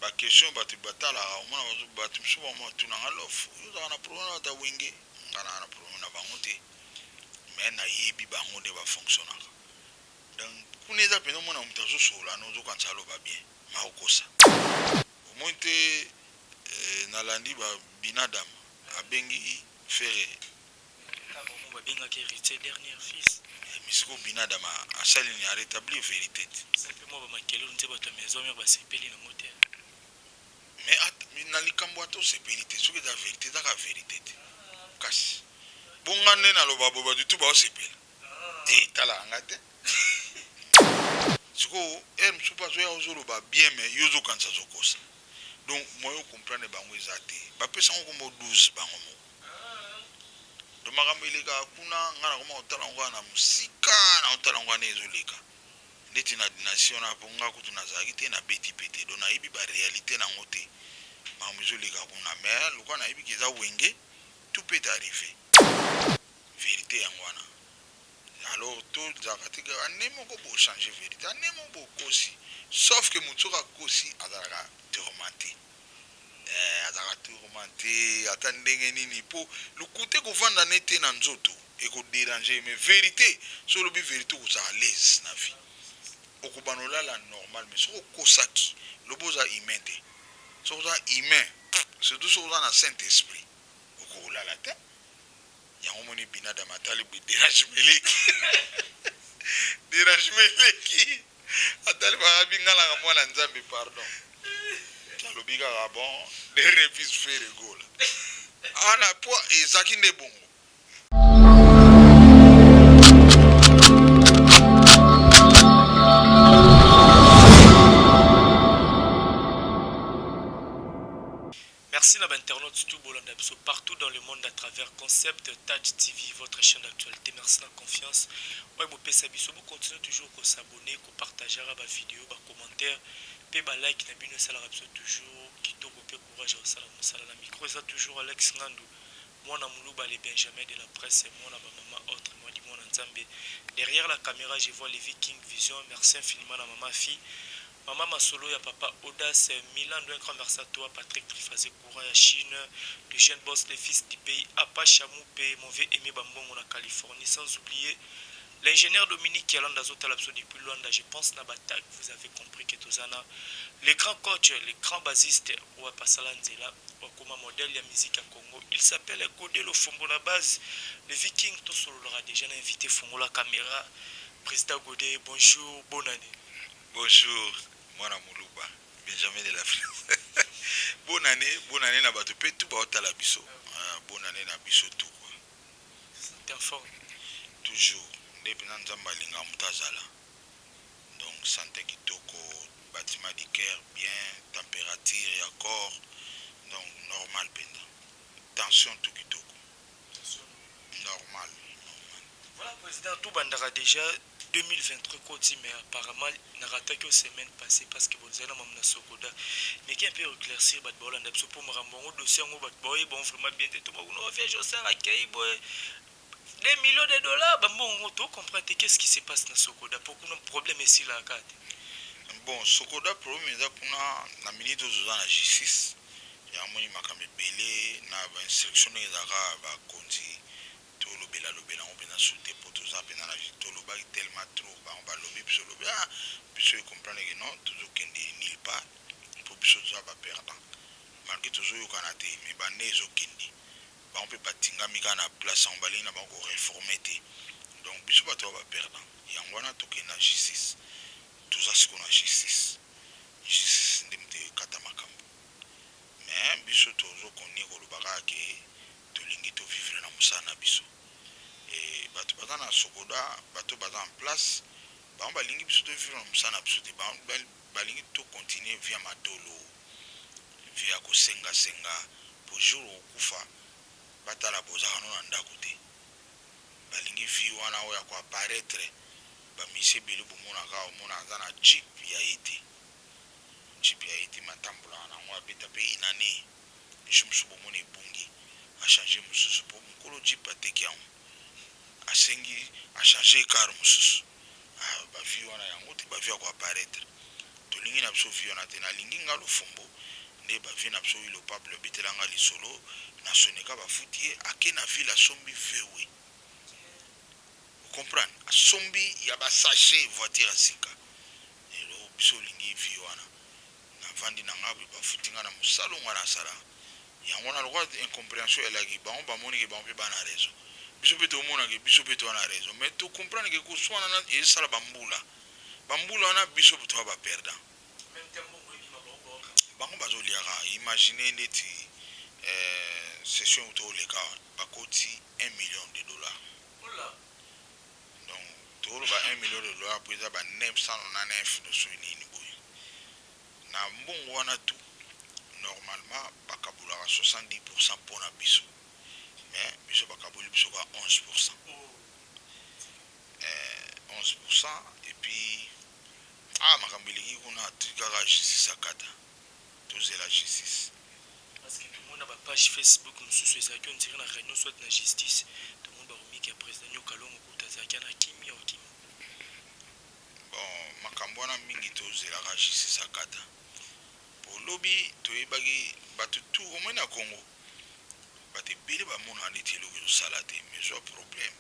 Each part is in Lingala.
Ba question batu batalaka omona batu misusu ba tuna nga lof yo ozalaka na problème na batu ya wenge nga naza na problème na bango te mais nayebi bango nde ba fonctionnaka donc kuna eza penza omona mutu azo solola no ozo kanisa aloba bien mais akokosa omoni te nalandi ba binadam abengi ferre Kaka bango babengaki heritier dernier fils. Mais sikoyo binadam asali nini a retablir verite te. Eza pe mua ba makelele nde batu ya maison mère basepeli nango te. Mais na likambo ata osepeli te soki eza verite eza kaka verite te kasi bo nga nde naloba boye batu tout baosepela te etalaka nga te sikoyo heure mosusu pe azoya ozoloba bien mais yo ozokanisa azokosa donc moyen o comprendre bango eza te bapesa yango kombo 12 bango moko. Donc makambo elekaka kuna nga nakoma kotala yango kaka na mosika naotala yango kaka ndenge ezoleka ndeti na dynastie wana po nga kutu nazalaki te nabeti pe te donc nayebi ba realite na yango te makambo ezoleka kuna mais lokola nayebi ke eza wenge tout peut arriver verite yango wana alors tozalaka te ke annee moko bo changer verite annee moko bokosi sauf que moto soki akosi azalaka tourmente. Eh azalaka tourmente ata ndenge nini po lokuta ekovanda ne te na nzoto eko deranger ye mais verite soki olobi verite okozala à l'aise na vie okobanda olala normal mais soki okosaki loba oza humain te soki oza humain surtout soki oza na saint esprit okoki kolala te yango omoni binadam atali boye derangement eleki derangement eleki Atali ba abi nga naka mwana nzambe pardon. Alobi kaka bon dernier fils Ferre Gola. Ana po ezaki nde bongo. Merci na ba internautes tout bolanda biso partout dans le monde à travers Concept Touch TV votre chaîne d'actualité merci na confiance oyo bopesa biso bo continuer toujours ko s'abonner ko partagera ba video ba commentaires pe ba like na bino esalaka biso toujours kitoko pe courage ya kosala mosala na micro eza toujours Alex Ngandu mwana muluba le Benjamin de la presse mwana ba mama autre moi dit mwana nzambe derrière la camera je vois Levi King Vision merci infiniment na mama fille Maman masolo ya papa audace Milando un grand merci à toi Patrick Triphase courant ya Chine le jeune boss le fils du pays Apacha Mupe mon vieux Aimé Bambongo na Californie sans oublier l'ingénieur Dominique Kialanda azotala biso depuis Luanda je pense na ba tag vous avez compris que toza na le grand coach le grand bassiste oyo apasala nzela akoma modèle ya musique ya Congo il s'appelle Gode Lofombo na base le Viking tosololaka déjà na invité fongola camera président Gode bonjour bonne année. Bonjour mwana muluba Benjamin de la France bonne annee bonne annee na bato pe tout baotala biso bonne annee na biso tout quoi. Sante en forme. Toujours nde pena nzambe alingaka moto azala donc sante kitoko batiment du coeur bien temperature ya corps donc normal penza tension tout kitoko normal normal. Voilà president tobandaka dejà 2023 ekoti mais apparemment na rataki yo semaine passee parce que bozali na mamu na Sokoda. Meki un peu reclaircir bato baolanda biso mpo makambo yango dossier yango bato baoyeba yango vraiment bien te. Toma kuna vieux Jossart akei boye des millions de dollars ba mbongo yango to comprendre te qu'est-ce qui se passe na Sokoda mpo kuna problème esilaka kaka te. Bon Sokoda problème eza kuna na minute oyo toza na justice yango omoni makambo ebele na ba instruction ndenge ezalaka bakonzi Tolobela lobela yango penza su te po toza penza na tolobaki tellement trop bango balobi biso lobi ah biso e comprendre que non tozo kende nulle part po biso toza ba perdant malgre tozo yokana te mais ba nde ezo kende bango pe batingami kaka na place yango balingi na bango ko reformer te donc biso bato ya ba perdant yango wana tokende na justice toza sikoyo na justice justice nde moto ekata makambo mais biso tozo konie koloba kaka ke Tolingi to vivre na mosala na biso et batu baza na sokoda batu oyo baza en place bango balingi biso to vivre na mosala na biso te bango balingi to continuer vie ya matolo vie ya kosenga senga po jour okokufa batala bozalaka no na ndaku te balingi vie wana oyo ya ko apparaitre ba musiciens ebele bomonaka omona aza na jeep ya ye te jeep ya ye te mais atambolaka na yango abeta pe une annee Jour mosusu bomoni ebungi a changer mosusu po mukolo jeep ateki yango asengi a changer car mosusu ah ba vie wana yango te ba vie ya ko apparaitre tolingi na. na biso vie wana te. Nalingi nga Lofombo nde ba vieux na biso Wilo Pable obetela nga lisolo na Soneka, bafuti ye, ake na ville, asombi VW, ocomprendre, asombi ya basachet, voiture ya sika. Lelo biso olingi vie wana? Navandi na nga boye, bafuti nga na mosala nga nasala yango wana. Lokola incompréhension elaki, bango bamoni ke bango mpe bana raison, biso mpe tomonake biso mpe toza na raison, mais tocomprendre ke koswana na ezosala bambula bambula wana, biso toza baperdant. Bango bazoliaka. Imagine neti session tooleka, bakoti 1 million de dollars. Donc toloba 1 million de dollars po eza ba 999 doso nini boye. Na mbongo wana tu, normalement bakabulaka 70 % mpona biso, mais biso bakabuli biso ka 11 %. 11 %. Et puis makambo eleki kuna, kaka justice akata, tozela justice. Parce que tomona bapage Facebook mosusu ezalaki, on dirait na réunion soit na justice. Tomoni baromiki ya président Nyoka Longo kuta azalaki na kimi ya okimi. Bon, makambo wana mingi tozelaka justice akata. Po lobi toyebaki bato tu omoi na Congo, bato ebele bamonaka neti eloko ezosala te, mais zwa problème,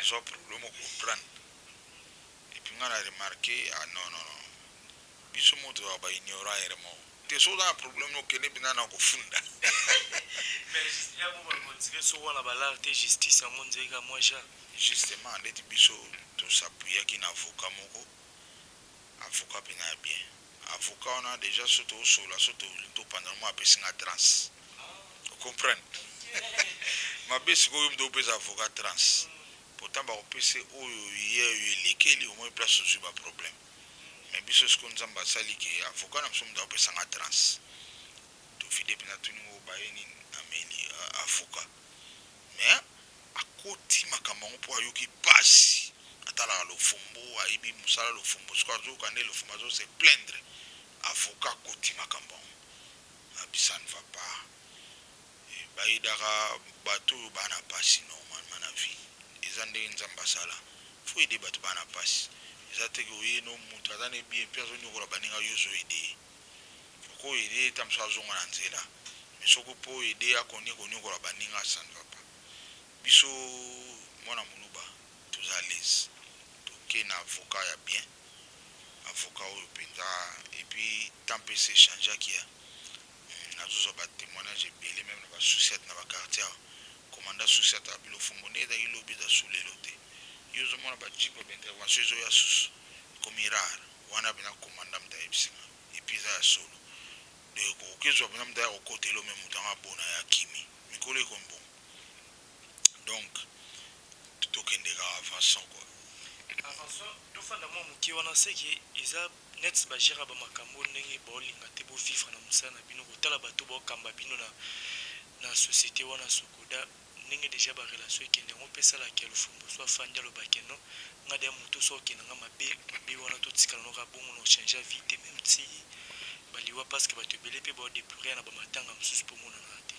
zwa problème, ocomprendre. Et puis nga na remarqué, ah non, non, non, biso mo tozala baignorant ere moko te. Soki oza na problème, okende mpenza na kofunda. Mais so wana balare te, justice yango nzeka mwa ja. Justement, ndeti biso tosapuyaki na avocat moko, avocat mpenza ya bien. Avocat wana déjà, so tosola, so tolingi topanda mo, apesi nga transe, ocomprendre. Mabe sikoyo, moto opesa avocat transe, pourtant bakopesa oyo ye oyo elekeli omoi place ozwi baproblème. Mais biso sikoyo, Nzambe asali ke avocat na biso moto akopesanga transe, tovide mpenza, tuningo baye nini ameli avocat. Mais akoti makambo yango mpo ayoki pasi, atalaka Lofombo, ayebi mosala Lofombo. Sikoyo azoyoka nde Lofombo azose plaindre, avocat akoti makambo yango, abi ça ne va pas. Bayedaka bato oyo baa na pasi. Normalement na vie eza ndenge Nzambe asala, faut aider bato baa na pasi. Eza teke oye no moto aza ne bien mpe azoniokola baninga, yo ozoaider ye, okoaider ye ta mosu azonga na nzela. Mais soki mpo oaider, akoni koniokola baninga, ça ne va pas. Biso mwana moluba toza à l'aise, toke na avocat ya bien, avocat oyo mpenza. Et puis temps mpe se échangeaki ya nazozwa batémoignage ebele, même na basociété, na baquartier. Commandant société abi Lofombo nde ezalaki lobi, eza su lelo te. Yo ozomona bajeep baintervention ezoya susu, ekomi rare wana mpena. Commandant moto ayebisinga, et puis eza ya solo. Donc okezwa mpena moto aya kokotela ome moto yango abona ya kimi mikolo ekomi bongo. Donc tokende kaka, avançons quoi. Avançons, tofanda mwa moke wana. Seke eza neti bagérer bamakambo ndenge baolinga te bovivre na mosala na bino, kotala bato baokamba bino na société wana Sokoda, ndenge déjà barelation ekende yango mpe esalaka ya Lofombo. So afandi, alobaki no nga deya moto so okende nga mabe mabe wana, totikala noka bongo na ochange vie te, même ti baliwa, parce que bato ebele mpe baodéplorer na bamatanga mosusu mpo monanaka te.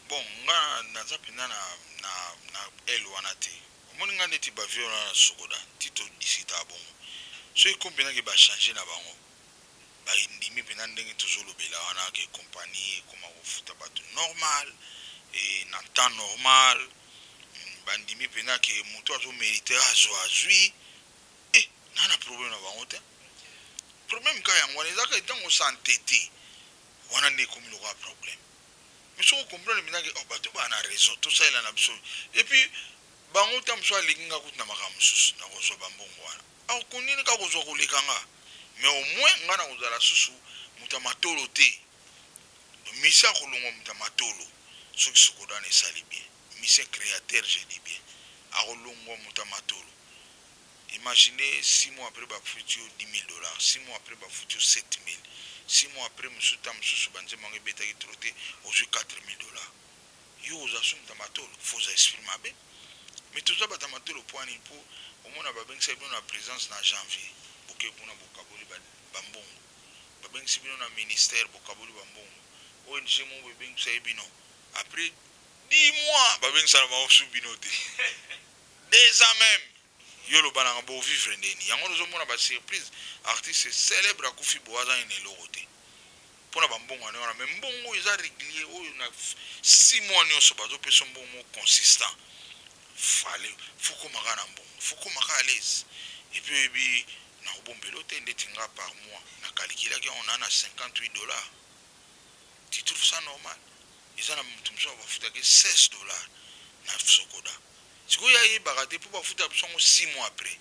Bon, nga naza mpenza na ele wana te. Omoni nga neti bavieux wana na Sokoda, ti todiscuta bongo, soki komi mpenzaki bachange na bango, bandimi mpenza ndenge tozolobela wana ke compagnie ekoma kofuta bato normal e na temps normal. Bandimi mpenza ke moto azomérite azwa, azwi e na na problème na bango te. Problème kaka yango wana ezaka ntango sante te, wana nde ekomi lokola problème. Mais soki ocomprendre mpenza ke oh, bato baa na raison, tosalela na biso. Et puis bango ta mosusu alingi nga kutu na makambo mosusu, nakozwa bambongo wana, akonini kaka kozwa koleka nga, mais au moins nga na kozala susu moto ya matolo te. Misi akolongwa moto ya matolo soki Sokoda wana esali bien. Mise créateur, je dis bien, akolongwa moto ya matolo. Imaginez, 6 mois après bafuti yo 10 000 $, 6 mois après bafuti yo 7 000, 6 mois après mosusu ta mosusu banzembo yango ebetaki trop te, ozwi 4 000 $. Yo oza su moto ya matolo? Fo oza esprit mabe. Mais toza bato ya matolo po ani? Mpo omona babengisa bino na présence na janvier, boke kuna, bokaboli bambongo. Babengisi bino na ministère, bokaboli bambongo. ONG moko ebengisa ye bino, après 10 mois babengisa na bango su bino te, 2 ans même. Yo loba nanga bo vivre ndeni? Yango ozomona ba surprise, artiste célèbre akufi bo aza nini, eloko te mpona bambongo wana wana. Mais mbongo eza régulier, oyo na 6 mois nyonso bazopesa mbongo moko consistant. Fale fokomaka na mbongo, fokomaka à l'aise. Et puis oyebi na kobombelo te, ndeti nga par mois nakalikilaki yango na 58 $. Tu trouves ça normal? Eza na moto mosusu bafutaki 16 $ na Sokoda. Sikoyo ayebaka te mpo bafuta biso yango 6 mois après.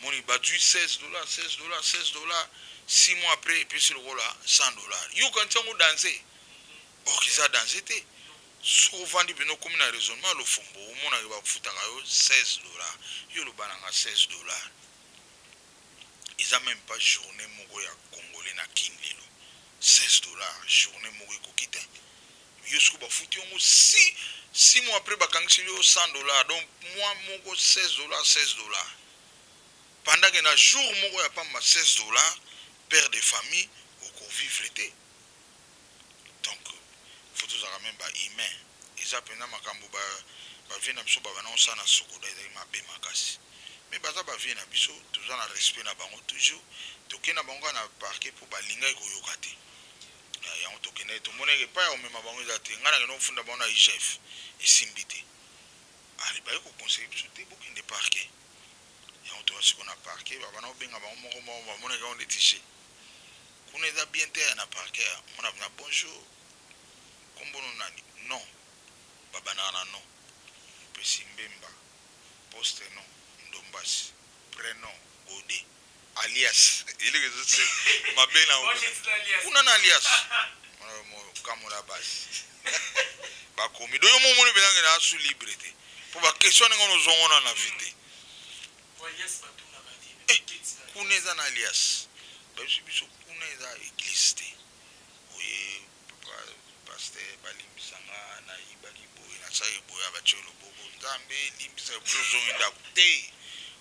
Moni bazwi 16 $, 16 $, 16 $, 6 mois après epesi lokola 100 $. Yokanisi yango danger, or eza danger te. Soki ovandi mpena, okomi na raisonnement Lofombo, omonaka bafutaka yo 16 $. Yo loba nanga, 16 $ eza même pas journée moko ya Congolais na Kine lelo. 16 $ journée moko ekoki te. Yo soki bafuti yango 6 mois après, bakangiseli yo 100 $. Donc mois moko 16 $, 16 $, pendant que na jour moko ya pamba 16 $, père de famille okovivre te. Donc faut tozalaka même bahumain. Eza mpenza makambo bavieux na biso babana kosala na Sokoda, ezali mabe makasi. Mais baza bavieux na biso, toza na respect na bango toujours. Tokende na bango kaka na parquet mpo balingaki koyoka te. Yango tokendaki, tomonaki epai ya komema bango eza te. Ngai nakende kofunda bango na IGF, esimbi te. Ale baye koconseiller biso te, bokende parquet. Yango toza sikoyo na parquet. Babana kobenga bango moko moko, bamonaki yango neti je kuna eza bien te. Ya na parquet mona na bonjour, kombono nani? Non, babandaka na nom. Opesi Mbemba, poste nom Ndombasi, prénom Gode, alias eloko ezose mabe na kuna na alias kamola basi bakomi. Do yo momoni mpenzake na asu libre te mpo baquestion ndenge wana ozongona na vie te. Kuna eza na alias. Babiso biso kuna eza église te. Oye papa pasteur, balimbisanga, nayibaki boye, nasalaki boye, abatie loboko, Nzambe limbisa, ozongi ndako te.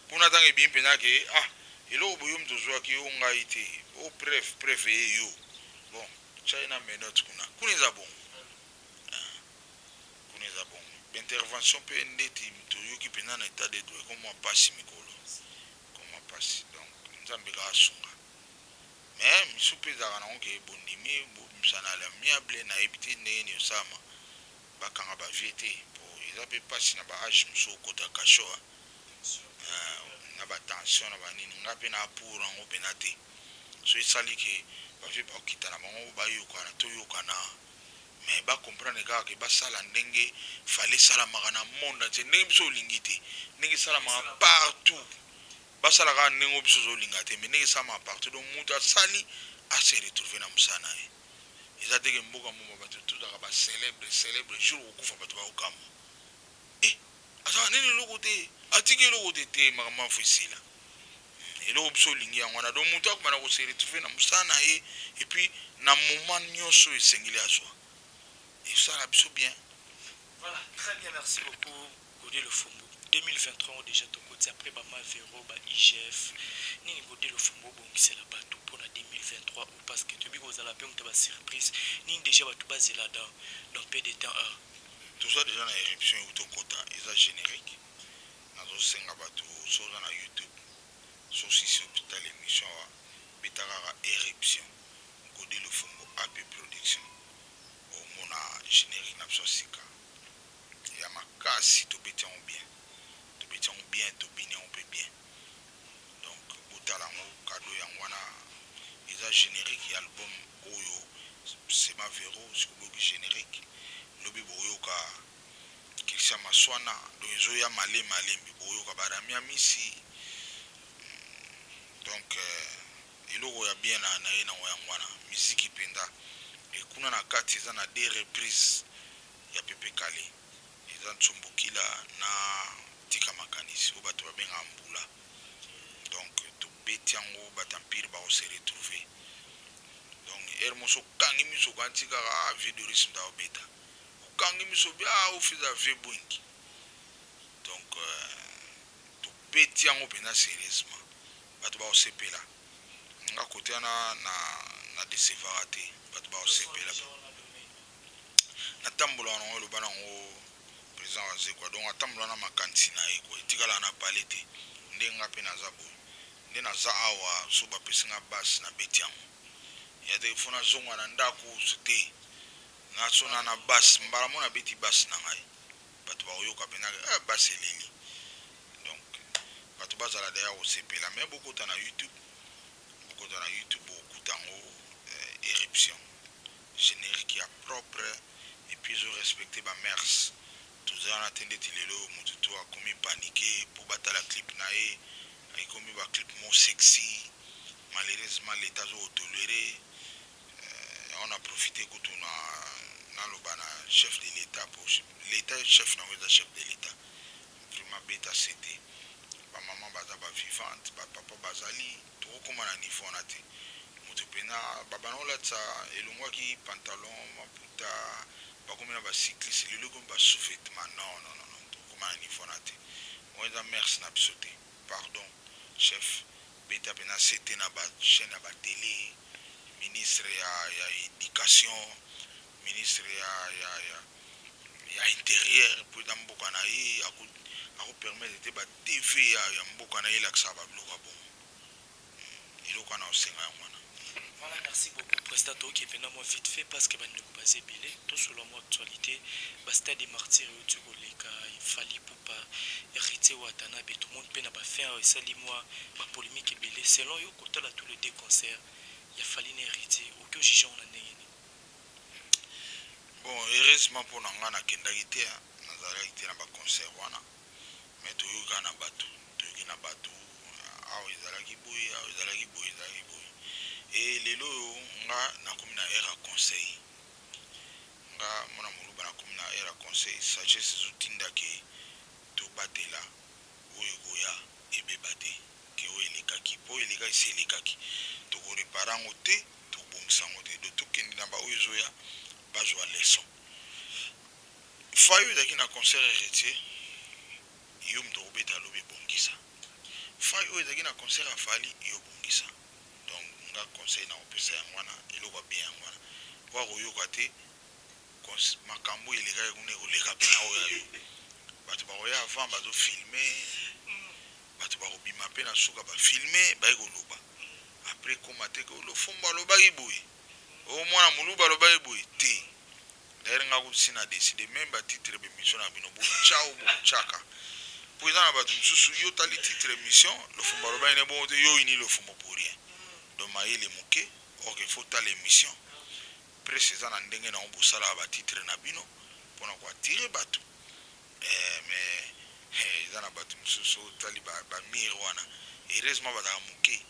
Kuna ntango ebimi mpenza ke ah, eloko boye yo moto ozwaki yo, ngai te, o preuve, preuve eye yo, bon, tiai na menote kuna. Kuna eza bongo, kuna eza bongo. Baintervention mpe ndeti toyoki mpenza na état de droit ekomwa mpasi mikolo, komwa mpasi. Donc Nzambe kaka asunga. Mais misu mpe ezalaka nango ke bondimi bobimisa na l'amiable. Nayebi te ndenge nini osalama bakanga bavieux te, po eza mpe mpasi na baage mosusu okota cachot na batension na banini. Nga mpe na pour yango mpena te. So esali ke bavieux bakokita na bango, bayokana, toyokana, mais bacomprendre kaka ke basala ndenge fale esalamaka na monde entier, ndenge biso olingi te, ndenge esalamaka partout. Basala kaka ndenge biso ozolinga te, mais ndenge esalamaka partout. Donc moto asali ase retrouve na mosala na ye. Eza teke mboka moma bato tozalaka bacélèbre célèbre, jour kokufa bato bakokamwa e azalaka nini, eloko te, atiki eloko te te. Makambo afo esila, eloko biso olingi yango wana. Donc moto akobanda kose retrouve na mosala na ye, et puis na moment nyonso esengeli azwa, esala biso bien. Voilà, très bien, merci beaucoup Godé Lofombo. 2023 déjà tokoti, après bamavero ba IGF, nini Godé Lofombo obongisela bato mpona 2023? Ou parce que toyebi kozala mpe moto ya basurprise, nini déjà bato bazela dans peu de temps heure? Toza déjà na Éruption euti okota, eza générique. Nazosenga bato, so oza na YouTube, so sisi hôpital, émission awa, beta kaka Éruption Godé Lofombo AP Production, omona générique na biso ya sika ya makasi. Tobeti yango bien, tobeti yango bien, tobini yango mpe bien. Donc botala yango, kado yango wana eza générique ya album oyo Sema Vero. Sikoyo boyoki générique, lobi boyoka Christian Maswana. Donc ezoya malembe malembe, boyoka barami ya misi. Donc eloko ya bien na ye nango yango wana, miziki mpenza. Ekuna na kati eza na deux reprises ya Pepe Kale, eza Nsombokila na Tika Makanisi oyo bato babengaka Mbula. Donc tobeti yango, bato empire bakose retrouver. Donc ere moso okangi miso, okanti kaka vieux Doris mutu akobeta. Okangi miso bi ah, ofiza vieux Bwingi. Donc tobeti yango mpenza sérieusement, bato bakosepela. Nga kote wana na décevara te, bato bakosepela. Natambolaka nango, eloba nango président Wazekwa. Donc atambola na makanisi na ye, kua etikala na pale te. Nde nga mpe naza boye, nde naza awa, so bapesi nga base, nabeti yango ya te. Fo nazonga na ndako te, nasona na base mbala mo, nabeti base na ngai, bato bakoyoka mpenza eh, base eleli. Donc bato bazala daya kosepela. Mais bokota na YouTube, bokota na YouTube, bokokuta yango Éruption, générique ya propre et puis ezorespecte bamœurs. Toza wana te ndeti lelo motu to akomi panique mpo batala clip na ye, ekomi baclip mo sexy. Malheureusement, l'État azokotolérer yango. Na profite kutu na naloba na chef de l'État, po l'État, chef nango eza chef de l'État, vraiment beta sete. Bamama baza bavivante, bapapa bazali, tokokóma na niveau wana te. Moto mpena babana kolatisa elongwaki pantalon, maputa, bakomi na bacycliste, lelo ekomi basous-vêtement. Non, non, non, non, tokokóma na niveau wana te. Oyo eza mœurs na biso te. Pardon chef, beta mpena sete na bachaîne ya batélé. Ministre ya éducation, ministre ya intérieur, mpo eza mboka na ye, akopermettre te batv ya mboka na ye elakisaka babiloko ya bongo. Eloko wana osenga yango wana. Voilà, merci beaucoup, président. Toki mpena mwa vite fait parce que bandeko baza ebele. Tosolola mwa actualité. Bastade Martyr euti koleka, Fally Ipupa, Héritier Watanabe. Tomoni mpe na bafin ayo esali mwa bapolémique ebele. Selon yo, kotala tous les deux concerts ya Fally na Héritier, oki ojuge yango na ndenge nini? Bon, heureusement mpo na ngai nakendaki te, nazalaki te na baconcert wana, mais toyoki na bato, toyoki na bato, awa ezalaki boye, awa ezalaki boye, ezalaki boye. E lelo oyo nga nakomi na ère ya conseil. Nga mwana moluba, nakomi na ère ya conseil. Sagesse ezotindake tobatela oyo ekoya ebeba te, ke oyo elekaki, mpo oyo elekaki se elekaki, tokoréparer yango te, tokobongisa yango te. Do tokende na baoyo ezoya, bazwa leçon. Faille oyo ezalaki na concert Héritier, yo moto okobeta alobi ebongisa. Faille oyo ezalaki na concert ya Fally, yo bongisa. Donc nga conseil na kopesa yango wana, eloko ya bien yango wana. Po akoyoka te, makambo elekaki kuna, ekoleka mpe na oyo ya yo. Bato bakoya avant bazofilmer, bato bakobima mpe na suka bafilmer, baye koloba après. Koma te ke Lofombo alobaki boye, omwana moluba alobaki boye te. D'ailleurs nga kutu na décide même batitre bémission na bino, botya o botyaka, mpo eza na bato mosusu, yo tali titre émission, Lofombo alobaki ne bongo te, yo oyini Lofombo pour rien. Donc mayele moke, ok, faut tala émission. Presse eza na ndenge nango, bosalaka batitre na bino mpona koattirer bato. Mais eza na bato mosusu, otali bamire wana, heureusement bazalaka moke,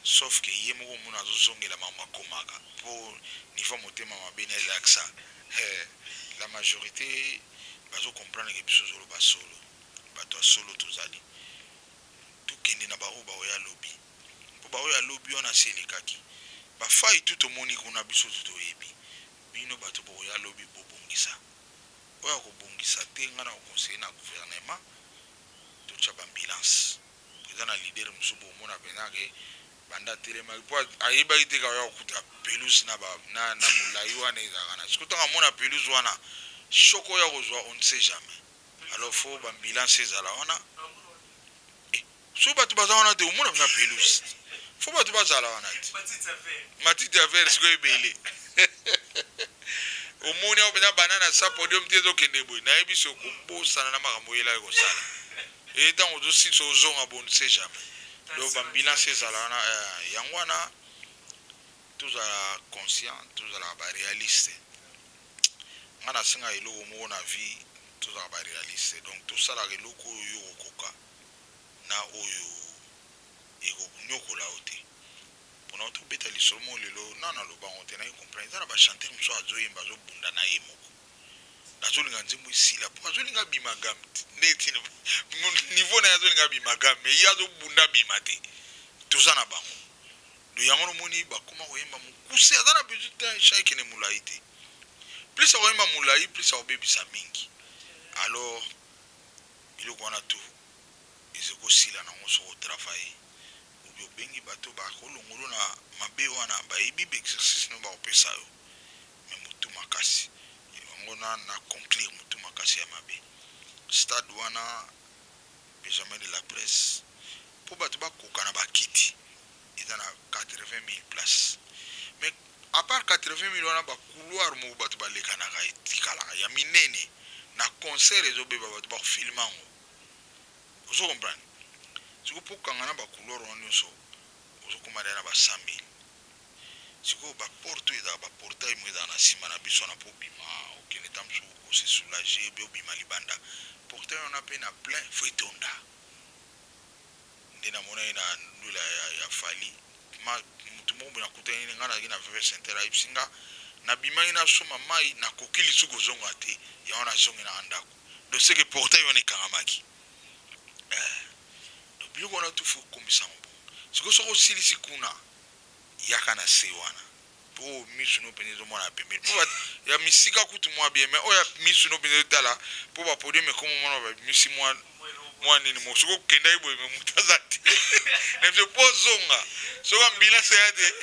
sauf ke ye moko omona azozongela makambo akomaka mpo niveau motema mabe na elakisa. La majorité bazocomprendre ke biso ozoloba solo, bato ya solo tozali. Tokende na baoyo baoya lobi, mpo baoyo alobi wana asi elekaki bafai tu. Tomoni kuna, biso tu toyebi bino bato bokoya lobi, bobongisa oyo akobongisa te. Ngai na koconseiller na gouvernement, totya baambulance. Eza na leader mosusu bomona mpenza ke banda atelemaki, mpo ayebaki te kaka kokuta pelouse na molai wana ezalaka na sikoyo. Ntango amona pelouse wana, choc oyo akozwa, on ne sait jamais. Alors faut baambulance ezala wana. So bato baza wana te, omona mpenza pelouse, faut bato bazala wana te, matiti ya vert sikoyo ebele. Omoni awo mpenza bana na sa podium te, ezokende boye. Nayebi so kobosana na makambo oyelaki kosala e ntango ozosilisa, ozonga, bon, ne sait jamais. Donc baambulance ezala wana. Yango wana tozala conscient, tozalaka baréaliste. Nga nasengaka eloko moko na vie, tozalaka baréaliste. Donc tosalaka eloko oyo yo kokoka na oyo ekonyokola yo te. Mpona tobeta lisolo moko lelo, na nalobango te, naye comprendre. Eza na bachanteur mosusu azoyemba, azobunda na ye moko, azolinga nzembo esila mpo azolinga abima gamme. Ndeti niveau na ye, azolinga abima gamme, mais ye azobunda abima te. Toza na bango do yango nomoni bakóma koyemba mokuse, aza na besoin te cha ekende molai te. Plus akoyemba molai, plus akobebisa mingi. Alors biloko wana tu ezokosila nango soki otravaille obi obengi bato bakolongolo na mabe wana, bayebi baexercice no bakopesa yo. Mais motu makasi yango na conclure, motu makasi ya mabe. Stade wana, Benjamin de la presse. Mpo bato bakoka na bakiti, eza na 80 000 places. Mais à part 80 000 wana, bacouloir moko bato balekanaka etikalaka ya minene. Na concert ezobeba, bato bakofilmer yango, ozo comprendre? Sikoyo mpo kanga na bacouloir wana nyonso, ozokoma deya na ba 100 000. Sikoyo baporte oyo ezalaka, baportail moko ezalaka na nsima na biso wana, mpo obima, okende ta mosusu kose soulager, be obima libanda, portail wana mpe na plein faut etonda. Nde namonaki na ndula ya Fally, mutu moko boye nakutani ngai, nazalaki na VV Center, ayebisi nga: "Nabimaki nasomba mai, nakoki lisusu kozonga te, yango nazongi nanga ndako." Donc c'est que portail wana ekangamaki. Donc biloko wana tu faut kokomisa yango bongo. Sikoyo soki osilisi kuna, yaka na se wana, mpo misu no mpenza ezomona pembeni, mpo ya misika kutu mwa bien, mais oyo ya misu no mpenza ezotala, mpo bapodium ekoma mwana bamisi mwa mwa nini mo. Soki okendaki boye, mais moto aza te na biso mpo ozonga, soki ambulance eya te.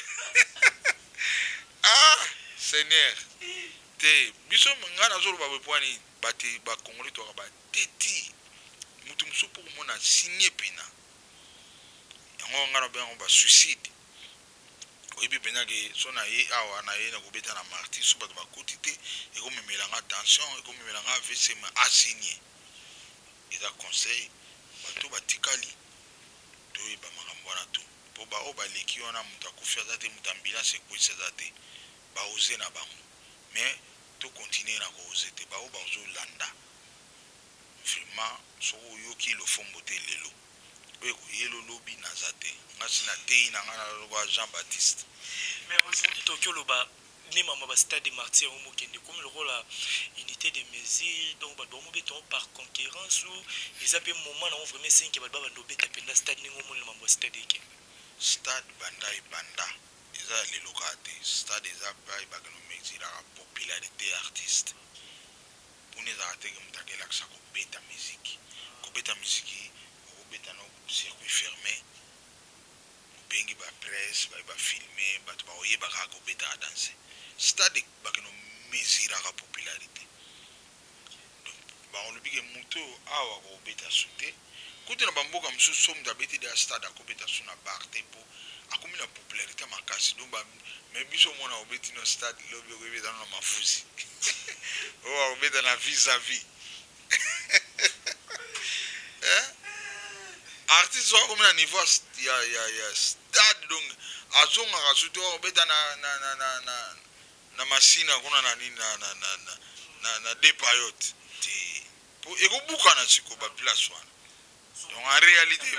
Ah Seigneur, te, biso, ngai nazoloba boye mpo nini? Bate bakongoli toka bateti moto mosusu mpo komona signe mpena yango. Ngai nabenga yango basuicide. Oyebi mpenza ke so na ye awa na ye na kobeta na Martyrs, so bato bakoti te, ekomemelanga tension, ekomemelanga AVC. Mais asigne eza conseil. Bato batikali, toyeba makambo wana to mpo baoyo baleki wana, moto akufi aza te, moto ambulance ekwesi aza te, baoze na bango. Mais tocontinue na kooze te. Baoyo bazolanda vraiment, soki oyoki lofombo te lelo, oyo ekoyela olobi naza te. Nga si nateyi na ngai naloba Jean Baptiste. Mais aujourd'hui tokoki oloba nde mama bastade de Martyr yango mokende komi lokola unité de mesure. Donc bato bamobeta yango par concurrence ou eza mpe moment nango vraiment esengi bato babanda obeta mpenza stade, ndenge omonela mambo ya stade eke? Stade banda ebanda, eza ya lelo kaka te. Stade eza bayebaka nomesuraka popularité ya artiste. Mpona ezalaka teke moto akelakisa kobeta miziki. Kobeta miziki, okobeta no circuit fermé, obengi bapresse, baye bafilme, bato bakoyeba kaka kobetaka danse. Stade bakende omesuraka popularité. Donc bakolobi ke moto oyo awa akobeta su te. Kutu na bamboka mosusu, so moto abeti deya stade, akobeta su na bar te, mpo akomi na popularité makasi. Donc mais biso omona obeti no stade, lobi okoyebeta no na mafusi, oyo akobeta na vis-à-vis. Eh? Artiste oyo akomi na niveau ya stade, donc azongaka su te. Akobeta na Masina kuna, na nini, na de payote te, po ekobukana sikoyo baplace wana. Donc en réalité,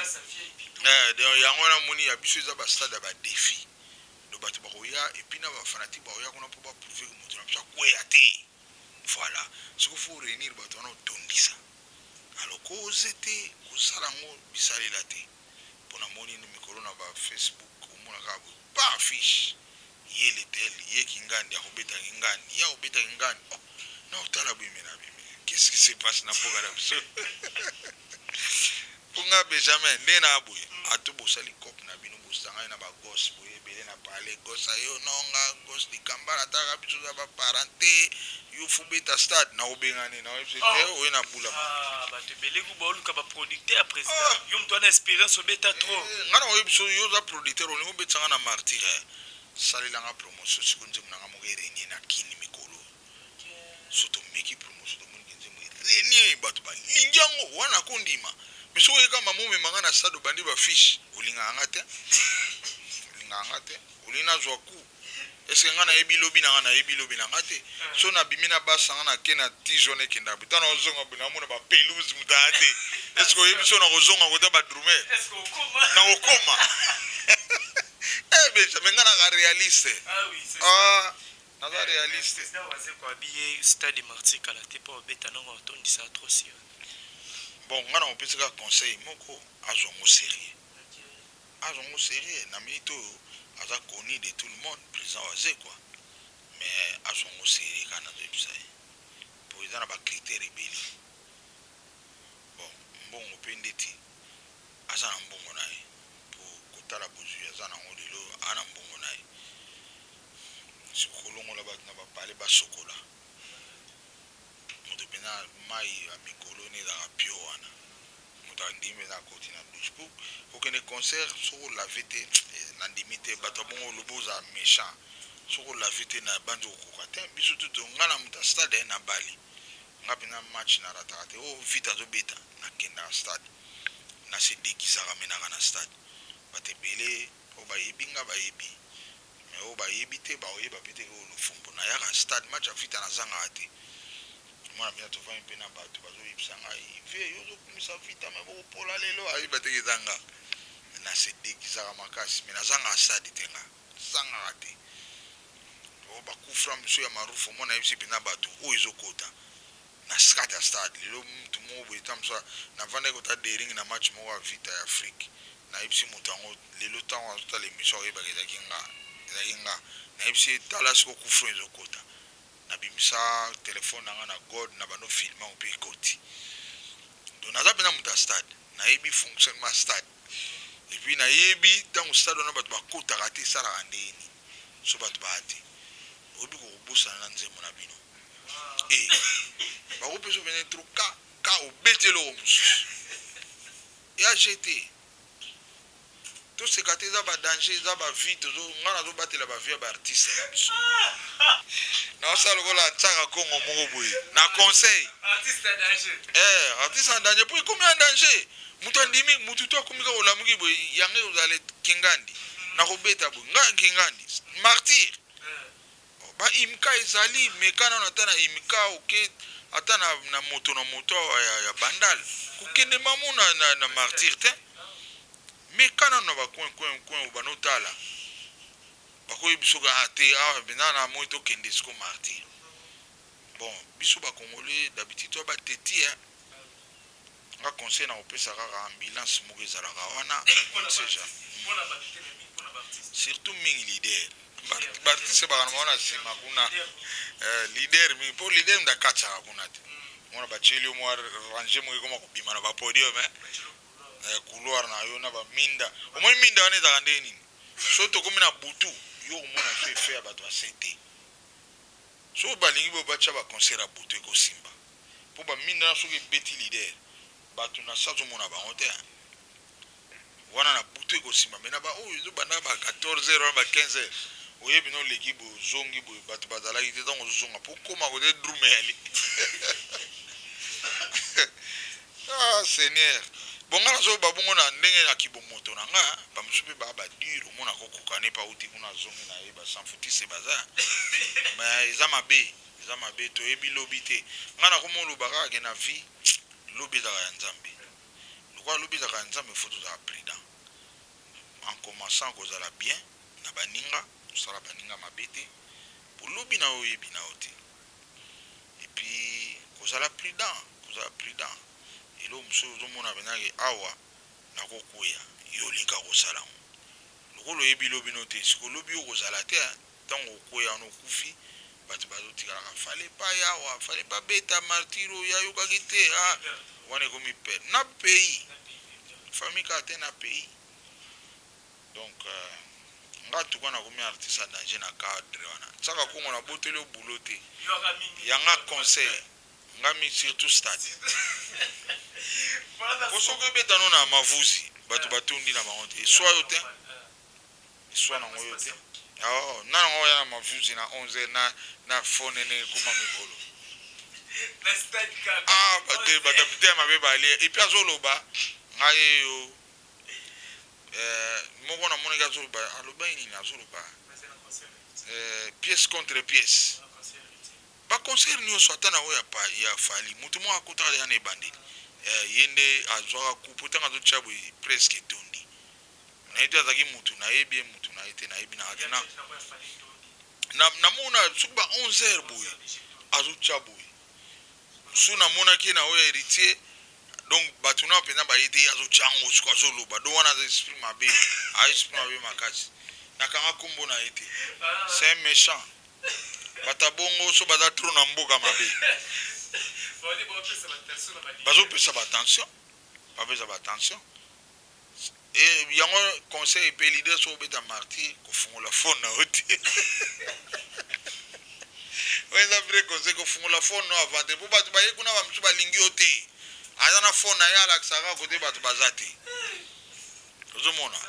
donc yango wana moni ya biso eza bastade ya badéfi. Donc bato bakoya, et puis na bafanatique bakoya kuna mpo baprouver ke moto na biso akweya te. Voilà, soki faut réunir bato wana, otondisa. Alors koze te, kosala yango bisalela te. Mpo namoni mikolo na bafacebook, omona kaka boye pa affiche ye letel, ye kingandi akobetaki ngani, ye akobetaki ngani. Oh, na otala boye, mais na bimi, qu'est-ce qui se passe na mboka na biso? Mpo nga Benjamin, nde na boye, ato bosali cope na bino, bosangani na bagos boye ebele na pale gos ayo nonga gos likambala, ataka biso za baparent te. Yo faut beta stade, nakobengani na oyebisa te oye na bula. Bato ebele ku baoluka baproducteur. Président, yo moto wana expérience, obeta trop. Nga na oyebi so yo oza producteur, olingi obetisanga na Martyr, salelanga promotion. Siko nzembo nanga moko erenie na kini mikolo, so tomeki promotion, tomoniki nzembo erenie, bato balingi yango wana, kondima. Mais soki oyeka mama omemanga na stade, obandi bafiche, olingaka nga te, olingaka nga te, olingi nazwa ku. Est-ce nga nayebi lobi na nga? Nayebi lobi na nga te. So nabimi na basi nanga, nake na ti zone, ekenda boye, ntango nazonga boye, namona bapelouse, moto aya te. Est-ce oyebi so nakozonga kota badrumer, nakokoma? Mais nga naka réaliste. Ah, naza réaliste. Abiye stade Martyr kala te, mpo babeta nango atondisa trop sur. Bon, nga na kopesa kaka conseil moko: azwango sérieux, azwango sérieux. Na minute oyo aza connu de tout le monde, président waze quoi, mais azwango sérieux kaka. Nazoyebisa ye po eza na bacritère ebele. Bon, mbongo mpe ndeti aza na mbongo na ye, po kotala bozwi aza nango lelo, aa na mbongo na ye. Soki kolongola bato na bapale, basokola moto mpenza, mai ya mikolo ene ezalaka pio wana, moto andimi mpenza akoti na douche po kokende. Concert soki olave te, nandimi te bato ya bongo olobi ozala méchant. Soki olave te, na bandi kokoka te. Biso tutu, nga na moto ya stade na bali, nga mpenza match narataka te. Oyo Vita azobeta, nakendaka stade, nasedekisaka, menaka na stade bato ebele. Oyo bayebi nga bayebi, mais oyo bayebi te baoyeba mpe te. Oyo Lofombo, nayaka stade, match ya Vita nazangaka te. Mwana mpenza, tovandi mpe na bato bazoyebisa ngai: "Vie yo ozokumisa Vita, me bokopola lelo." Ayeba teke eza nga, nasedekisaka makasi, me nazangaka stade te, nga zangaka te. Oyo bakufra mosusu ya marufu, omona, yebisi mpenza bato oyo ezokota na kati ya stade lelo. Mutu moko boye, ta mosu navandaki kota Daring na match moko ya Vita ya Afrique, nayebisi moto yango lelo, ntango azotala émission, oyebaka ezalaki nga, ezalaki nga. Nayebisi ye: "Tala siko kufra ezokota." Nabimisa telefone na nga na god na bando filme yango mpe ekoti. Donc naza mpenza moto ya stade, nayebi fonctionnement ya stade, et puis nayebi ntango stade wana bato bakotaka te, esalaka ndenge nini. So bato baya te, oyebi kokobosana na nzembo na bino e bakopesa pene tro ka ka obeti eloko mosusu ya gt. Toseka te, eza badanger, eza bavie. Nga nazobatela bavie ya baartiste na biso. Naosala lokola ntiaka Kongo moko boye na conseil. Artiste en danger, po ekomi en danger. Moto andimi motu to akomi kaka olamuki boye, yango ozala kingandi, nakobeta boye nga kingandi martyr. Baimka ezali meka nano, ata na imka oke, ata na moto na moto awa ya Bandal, kokende mamo na martyr te. Meka nano na bacoin coin coin, obanda otala, bakoyebi soki a te awa mpenza na moi tokende siko martyr. Bon, biso bacongolais d'habitude toya bateti. Nga conseil na kopesa kaka, ambulance moko ezalaka wana, on sait surtout mingi leader. Baartiste baka na bango na nsima kuna, leader mingi, mpo leader mutu akatiaka kuna te. Mona batieli yo mwa range moko, ekoma kobima na bapodium, couloir na yo na baminda. Omoni minda wana ezalaka ndenge nini? So tokomi na butu, yo komona so efe ya bato ase te. So balingi boyo batya baconcert ya butu, ekosimba, mpo baminda wana soki ebeti leader, bato na sa azomona bango te wana. Na butu ekosimba, me na baoyo ezobanda ba 14 heures wana, ba 15 heures, oyebi no oleki boye, ozongi boye, bato bazalaki te. Ntango ozozonga mpo koma kote drume yali, ah Seigneur. Bon, nga nazoba bongo na ndenge ya kibomoto na nga. Bamosusu mpe baa badure, omona kokoka ne pa uti kuna, azongi na ye, basanfutise baza. Mais eza mabe, eza mabe, toyebi lobi te. Nga nakoma oloba kaka ke na vie, lobi ezalaka ya Nzambe. Lokola lobi ezalaka ya Nzambe, faut tozala prudent en commençant kozala bien na baninga, kosala baninga mabe te, po lobi na yo oyebi na yo te. Et puis kozala prudent, kozala prudent. Eloko mosusu ozomona mpenzake awa nakokwea, yo olinga kosala yango lokola oyebi lobi no te. Siko lobi yo kozala te, ntango okwea wana, okufi, bato bazotikalaka: "Fale pa yawa, fale babeta martyr oyo, ayokaki te." Ah, wana ekomi pe na pays, famille kaka te, na pays. Donc nga tuka nakomi artiste ya danger na cadre wana. Tiaka Kongo na boteli yo bulo te, yanga conseil ngami, surtout stade, po soki obeta no na Mavuzi, bato batondi na bango te, eswa yo te, eswa nango yo te. Oh, na nango oya na Mavuzi na 11 na fone ndenge ekoma mikolo. Ah, bato bato ya mabe balie. Et puis azoloba ngai eyo moko namonaki azoloba, alobaki nini? Azoloba pièce contre pièce, baconcert nyonso, ata na oyo ya Fally, moto moko akotaka ya na ebandeli, ye nde azwaka kupu. Ntango azotya boye, presque etondi. Nayebi te azalaki mutu, nayebi ye mutu na ye te, nayebi nanga te. Namona soki ba 11 heures boye azotya boye su, namonaki ye na oyo Héritier. Donc bato na mpenza baye te, ye azotya yango. Siko azoloba do wana, aza esprit mabe, aza esprit mabe makasi. Nakanga nkombo na ye te, c'est un méchant. Bato bongo so baza trop na mboka mabe, bazopesa batension, bapesa batension. E yango conseil mpe leader, so obeta martyr, kofungola phone na yo te. Oyo eza vrai conseil, kofungola phone no avant te, mpo bato baye kuna, bamosusu balingi yo te. Aza na phone na ye, alakisaka kote bato baza te. Ozomona,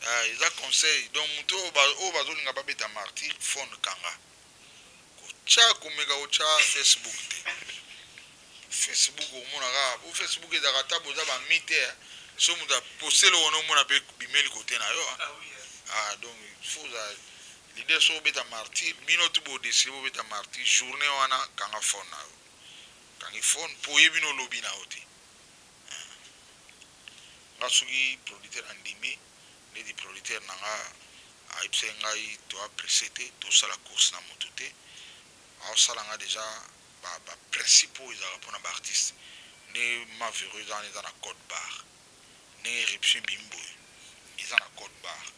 ah, eza conseil. Donc moto oyo bazolinga babeta martyr, phone kanga, kotya, komeka kotya Facebook te. Facebook omona kaka po Facebook ezalaka ata boza bami te, eh. So moto apostele wana, omona mpe bimeli kote na yo, ah. Ah, donc faut oza leader. So obeta martyr, bino tu bodécider bobeta martyr journée wana, kanga phone na yo, kangi phone mpo oyebi no olobi na yo te. Nga soki producteur andimi, neti producteur na nga ayebisaki ngai, toapresse te, tosala course na motu te. Aosala nga déjà baprincipe oyo ezalaka mpona baartiste. Nde mavero eza wana, eza na code barre. Ndenge éruption ebimi boye, eza na code barre.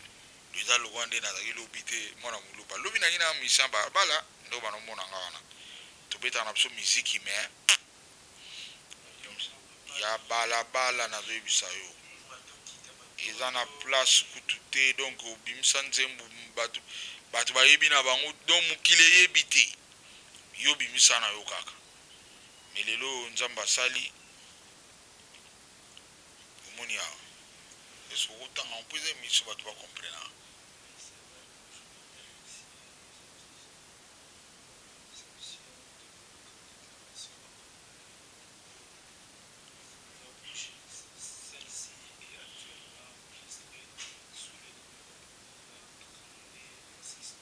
Eza lokwa nde nazalaki lobi te, mwana moluba lobi nangi na mission balabala, nde banomona nga wana tobetaka na biso miziki, mais ya balabala nazoyebisa yo, eza na place kutu te. Donc obimisa nzembo, bato bayebi na bango, donc mokili eyebi te, yo bimisa na yo kaka. Mais lelo Nzambe asali, omoni awa, est-ce okotanga mpo eza émission, bato bacomprena? Celle-ci est actuellement enregistrée sous le numéro 32 26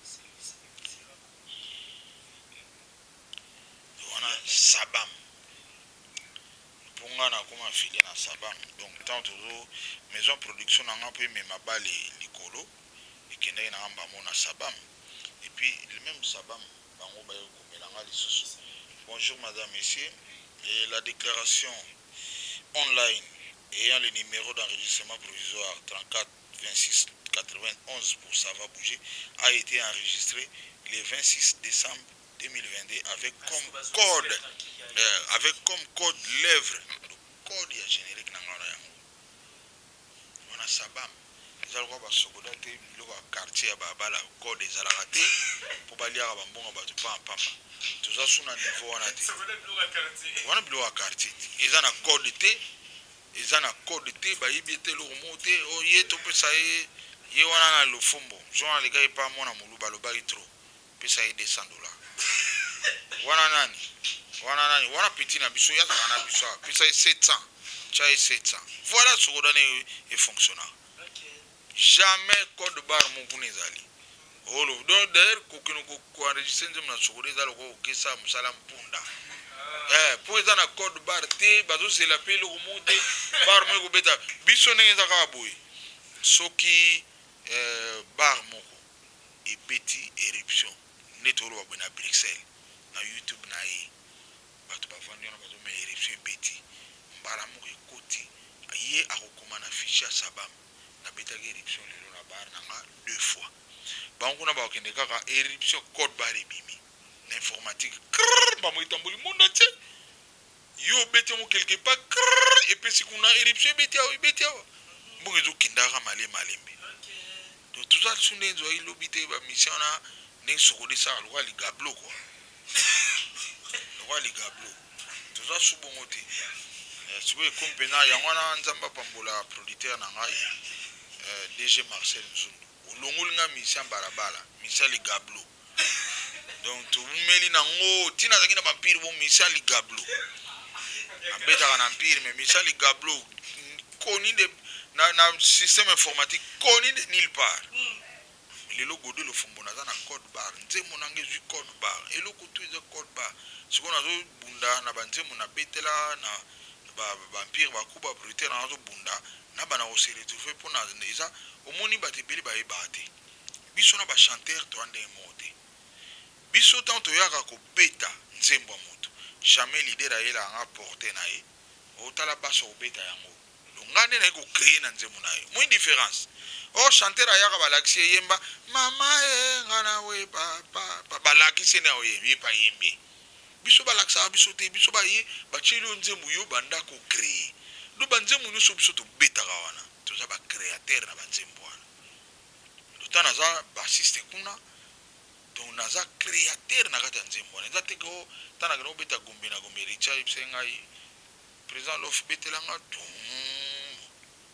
Celui-ci sera communiqué VM. Wana Sabam, mpo nga nakoma affilié na Sabam. Donc ntango tozo maison production na nga mpo emema bale likolo, ekendaki na nga mbamo na Sabam. Et puis le même Sabam, bango baye komela nga lisusu: "Bonjour madame, monsieur, et la déclaration online ayant le numéro d'enregistrement provisoire 34 26 91 pour Ça va bouger a été enregistrée le 26 décembre 2022 avec comme code l'œuvre." Code ya générique na nga wana, yango wana Sabam. Eza lokola baSOCODA te, biloko ya quartier ya babala, code ezalaka te mpo baliaka bambongo bato pampamba. Toza su na niveau wana te. Wana biloko ya quartier te, eza na code te, eza na code te. Bayebi ete eloko moko te oyo ye topesa ye, ye wana na lofombo. Jean alekaki epa mwana moluba, alobaki trop, pesa ye 200 $. Wana nani? Wana nani? Wana petit na biso, ye azalaka na biso awa, pesa ye 700, tia ye 700. Voilà, SOCODA ne efonctionnaka jamais code barre moko kuna ezali olo. Donc d'ailleurs kokende koenregistrer nzembo na SOCODA eza lokola kokesa mosala mpunda, mpo eza na code barre te. Bazozela mpe eloko moko te, barre moko ekobeta biso ndenge eza kaka boye. Soki barre moko ebeti éruption, nde toloba boye na Bruxelles, na YouTube na ye, bato bavandi wana bazomela, éruption ebeti mbala moko, ekoti, ye akokoma na fichier ya Sabam: "Nabetaki éruption lelo na barre na nga deux fois." Bango kuna bakokende kaka éruption, code barre ebimi na informatique, bango etamboli monde entier. Yo obeti yango quelque part, epesi kuna éruption, ebeti awa, ebeti awa, mbongo ezokendaka malembe malembe. Donc toza lisu ndenge ezwaki lobi te. Bamission wana, ndenge SOCODA esaka lokola ligablo kua, lokola ligablo, toza su bongo te. Sikoyo ekomi mpena yango wana. Nzambe apambola producteur na ngai, DG Marcel Nzundu. Olongoli nga mission balabala, mission ligablo. Donc tobumeli nango ntina azalaki na bampire bo mission ligablo, abetaka na empire, mais mission ligablo koni de na système informatique, koni de nulle part. Lelo Gode Lofombo, naza na code barre, nzembo nanga ezwi code barre, eloko tu eza code barre. Sikoyo nazobunda na banzembo nabetela na baempire, baku baproducteur, nazobunda na bana kose retrouver mpona eza. Omoni, bato ebele bayebaka te, biso na bachanteur toya ndenge moko te. Biso ntango toyaka kobeta nzembo ya moto, jamais leader ayelaka nga porte na ye: "Otala baso kobeta yango." Nga nde naye kocréer na nzembo na ye. Moi différence or chanteur ayaka, balakisi ye: "Yemba mama e nga na we papa." Balakisi ye nde aoyemba, ye mpe ayembi. Biso balakisaka biso te. Biso baye batieli yo nzembo, yo banda kocréer. Do banzembo nyonso biso tobetaka wana, toza bacréateur na banzembo wana. Lota naza bassiste kuna, donc naza créateur na kati ya nzembo wana. Eza te ko ntango nakende kobeta Gombe na Gombe, Richa ayebisaki ngai. Président Lof, betelanga tum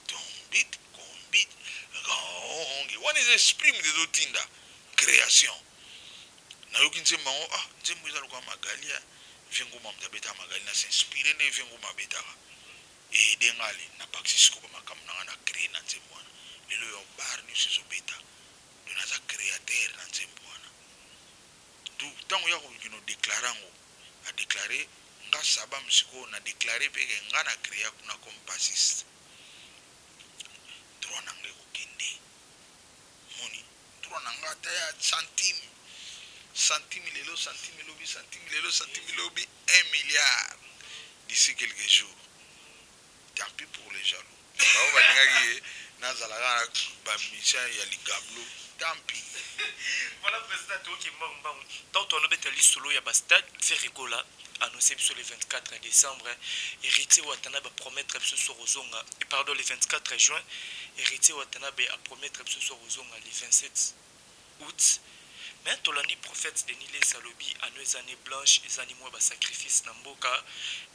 tumbit kombit gonge. Wana eza esprit moto ezotinda création. Nayoki nzembo yango, ah, nzembo eza lokola Magalia. Vieux Ngoma moto abetaka Magali, na s'inspire nde vieux Ngoma abetaka. Eede nga ale nabakisi sikoyo bamakambo na nga na créé na nzembo wana. Lelo yo bar nyonso ezobeta, donc naza créateur na nzembo wana. Du ntango ya kokende odéclare yango, adéclare nga Sabam. Sikoyo na déclare mpe ke nga na créa kuna comme bassiste, droit na nga ekokende. Moni droit na nga ata ya centime, centime lelo, centime lobi, centime lelo, centime lobi, 1 milliard d'ici quelques jours. Tant pis pour les jaloux bao balingaki ye nazalaka na bamusicien ya ligablo, tant pis. Voilà, président, toyoki mbangu mbangu. Tant tolobeta lisolo ya bastade, Ferre Gola annoncé biso le 24 décembre, Héritier Watanabe apromettre biso so kozonga, pardon, le 24 juin, Héritier Watanabe apromettre biso so kozonga le 27 août. Mais tolandi prophète Denis Lessie alobi ano eza année blanche, eza ni mwa basacrifice na mboka.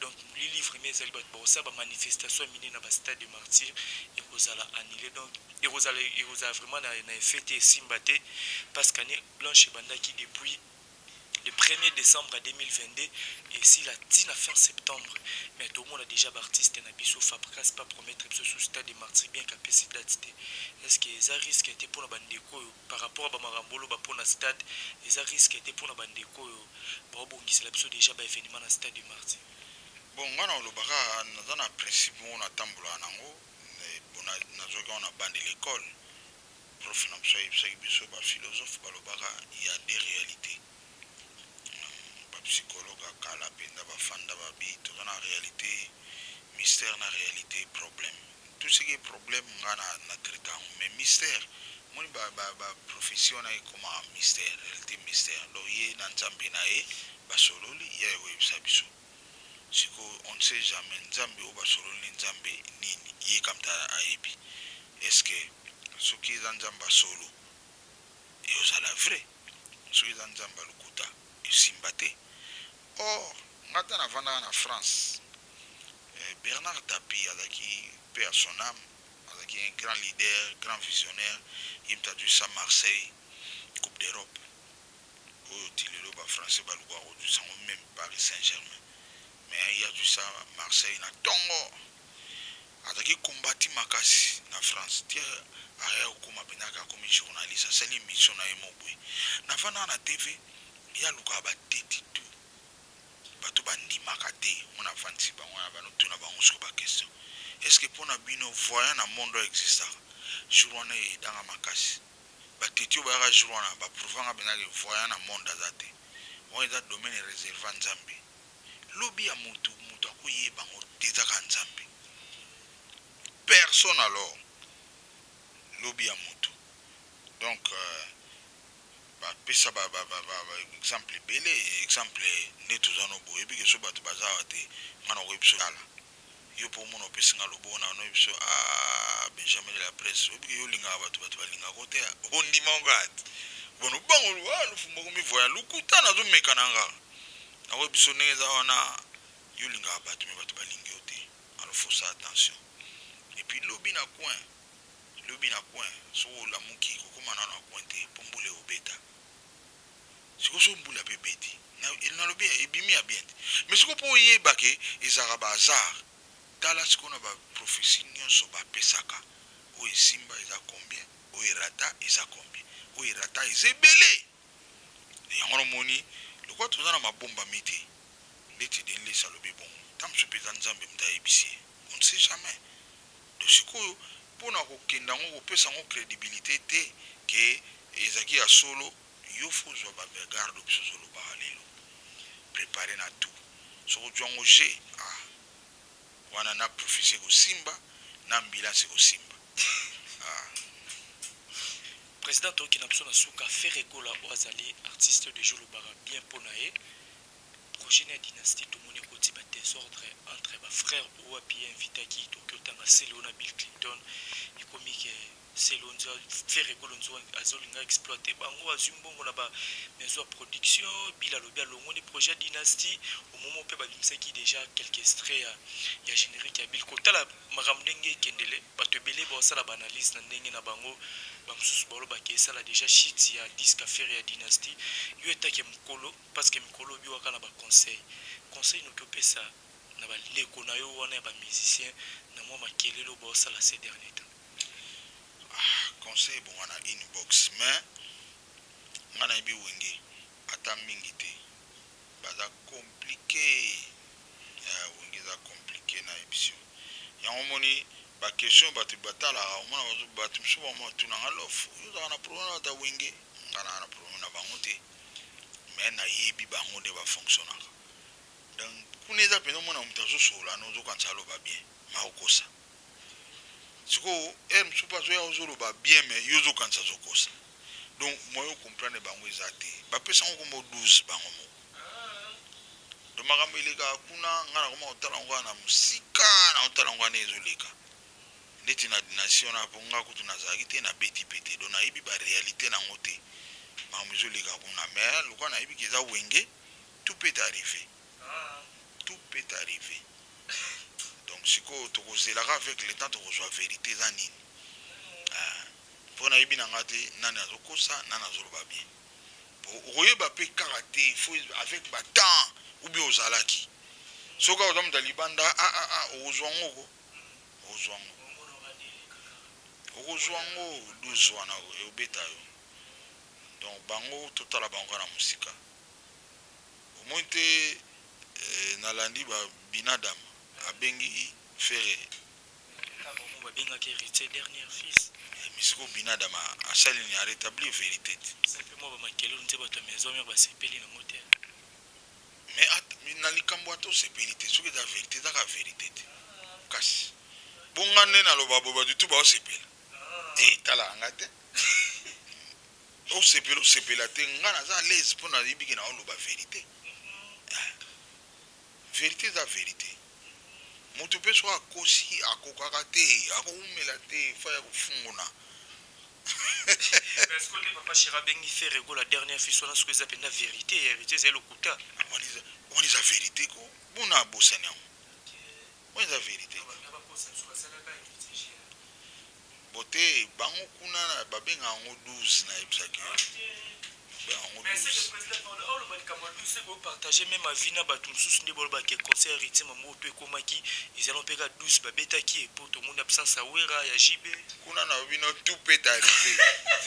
Donc molili vraiment ezali, bato bakosala bamanifestation ya minene na bastade de Martyr ekozala annulé. Donc ekozala vraiment na effet te, esimba te, parce que année blanche ebandaki depuis le 1er décembre 2022 esila ntina fin septembre. Mais tomona déjà baartiste na biso, Fabregas pas promettre biso sous stade de Martyr, bien qu'apesi date te. Est ce que eza risque te mpona bandeko oyo par rapport a bamakambo oloba mpona stade? Eza risque te mpona bandeko oyo baobongisela biso déjà baévénement na stade de Martyr? Bon, nga na olobaka, naza na principe moko natambolaka nango. Nazwaki yango na bande l'école. Prof na biso ayebisaki biso, baphilosophe balobaka ya des réalités, bapsychologue ya kala mpenza bafanda, babi toza na réalité mystère na réalité problème. Tout ce qui est problème, nga na traite yango, mais mystère, moni baprophétie wana ekomaka mystère, réalité mystère. Donc ye na Nzambe na ye basololi, ye oyebisa biso. Sikoyo on ne sait jamais Nzambe oyo basololi, Nzambe nini, ye kamta ayebi. Est ce que soki eza Nzambe asolo, eozala vrai? Soki eza Nzambe alokuta, esimba te. Or nga ta navandaka na France, Bernard Tapie azalaki, paix à son âme, azalaki un grand leader, grand visionnaire. Ye moto azwisa Marseille Coupe d'Europe oyo ti lelo bafrançais balukaka kozwisa yango, même Paris Saint Germain, mais ye azwisa Marseille na ntongo. Azalaki kombati makasi na France ti aya kokóma mpenzaka, akomi journaliste, asali émission na ye mo boye. Navandaka na TV, ye alukaka bateti tu, bato bandimaka te. Ngo navandisi bango na banotuna bango siko baquestion: est ce que mpona bino voyant na monde oyo existaka? Jour wana eyedanga makasi, bateti oyo bayaka jour wana baprouvanga mpenzaka voyant na monde aza te. Wana eza domaine réservé ya Nzambe. Lobi ya motu, moto akoyeba yango te, ezaka Nzambe, personne. Alors lobi ya motu, donc bapesa exemple ebele. Exemple nde toza no boye, oyebi ke so bato baza awa te, nga na koyebi biso tala yo mpo omona opesi nga loboko na noyebi biso, ah, Benjamin de la presse, oyebi ke yo olingaka bato, bato balingaka te, ondima ngo te. Bono bango lufumba komi voya lukuta, nazomeka na nga, nakoyebi biso ndenge eza wana. Yo olingaka bato, me bato balingi yo te. Alors faut ça, attention. Et puis lobi na coin, lobi na coin, soki olamuki, kokóma nano na coin te, mpo mbula ekobeta. Sikoyo so mbula mpe ebeti, nalobi ebimi ya bien te, mais sikoyo mpo oyeba ke ezalaka bahasard. Tala sikoyo na baprophétie nyonso bapesaka, oyo esimba eza combien? Oyo erata eza combien? Oyo erata eza ebele. Yango nomoni lokola toza na mabombami te. Ndeti Denis Lessie alobi bongo, ta mosusu mpe eza Nzambe moto ayebisi ye, on ne sait jamais. Donc sikoyo mpona kokenda yango, kopesa yango crédibilité te ke ezalaki ya solo, yo faut ozwa bagarde. Biso ozolobaka lelo, préparé na tout. Soki ozwa yango g, ah, wana na prophétie ekosimba, na ambulance ekosimba, ah. Président, toyoki na biso na suka. Ferre Gola oyo azali artiste de jour, lobaka bien mpo na ye. Projet ya dynastie, tomoni ekoti badésordre entre bafrère oyo api invitaki, tokoki otanga Celeo na Bill Clinton, ekomi ke Selon Ferre Gola azolinga exploiter bango, azwi mbongo na ba maison ya production. Bila alobi alongoli projet Dynastie au moment mpe babimisaki déjà quelques extraits ya générique ya Bill. Kotala makambo ndenge ekendele, bato ebele baosala baanalyse na ndenge na bango. Bamosusu balobaki esala déjà shit ya disque affaire ya Dynastie. Yo etake mokolo, parce que mikolo obiwaka na baconseil, conseil noki opesa na bandeko na yo wana ya bamusicien na mwa makelele oyo baosala ces derniers temps? Ah, conseil ebonga na inbox, mais nga nayebi Wenge ata mingi te, baza compliqué. Wenge eza compliqué, nayebi si yango. Omoni baquestion bato batalaka, omona bato mosusu batunanga: "Lof, ozalaka na problème na bato ya Wenge?" Nga naa na problème na bango te, mais nayebi bango nde bafonctionnaka. Donc kuna eza mpenza, omona moto azosola na ozokanisa aloba bien, ma okosa. Sikoyo heure mosusu mpe azoya, ozoloba bien, mais yo ozokanisa azokosa. Donc moyen ocomprendre bango eza te. Bapesango kombo 12 bango moko. Donc makambo elekaka kuna, ngai nakoma kotala yango kaka na mosika, na kotala yango wana ezoleka ndeti na Dynastie wana, mpo nga kutu nazalaki te, nabeti pe te. Donc nayebi baréalité nango te, makambo ezoleka kuna. Mais lokola nayebi ke eza Wenge, tout peut arriver, tout peut arriver. Donc sikoyo tokozelaka, avec le temps tokozwa vérité eza nini. Mpo nayebi na nga te nani azokosa, nani azoloba bien. Okoyeba mpe kaka te, faut avec batemps ou bien ozalaki. Soki oza moto ya libanda, okozwa ngo ko okozwa ngo, okozwa ngo 12 wana ebeta yo. Donc bango, totala bango na mosika. Omoni te, nalandi babinadam abengi Ferre. Bango babengaki Héritier dernier fils. Misiko binadam asali nini? Arétablir vérité te. Mpe mwa bamakelelo nde bato ya Maison Mère basepeli nango te. Mais na likambo ata osepeli te, soki eza vérité, ezaka vérité te. Kasi bonga nde naloba boye, bato tu baosepela te, talaka nga te. Osepela, osepela te, nga naza à l'aise mpo nayebi ke naoloba vérité. Vérité eza vérité. Moto mpe soki akosi, akokaka te, akoumela te, fa ya kofunguna. Est-ce que papa chéri abengi Ferre Gola dernier fils wana, soki eza mpenza vérité ya Héritier, ezali lokuta? Wana eza vérité ko, bona abosani yango. Wana eza vérité. Bo te, bango kuna babenga yango 12, nayebisaki yo. Yango 12. Oloba likambo ya 12, opartage même avis na bato mosusu nde balobaka concert Héritier, mambo to ekomaki ezala mpe ka 12 babetaki, po tomoni absence ya Wera, ya JB. Kuna na bino, tout peut arriver.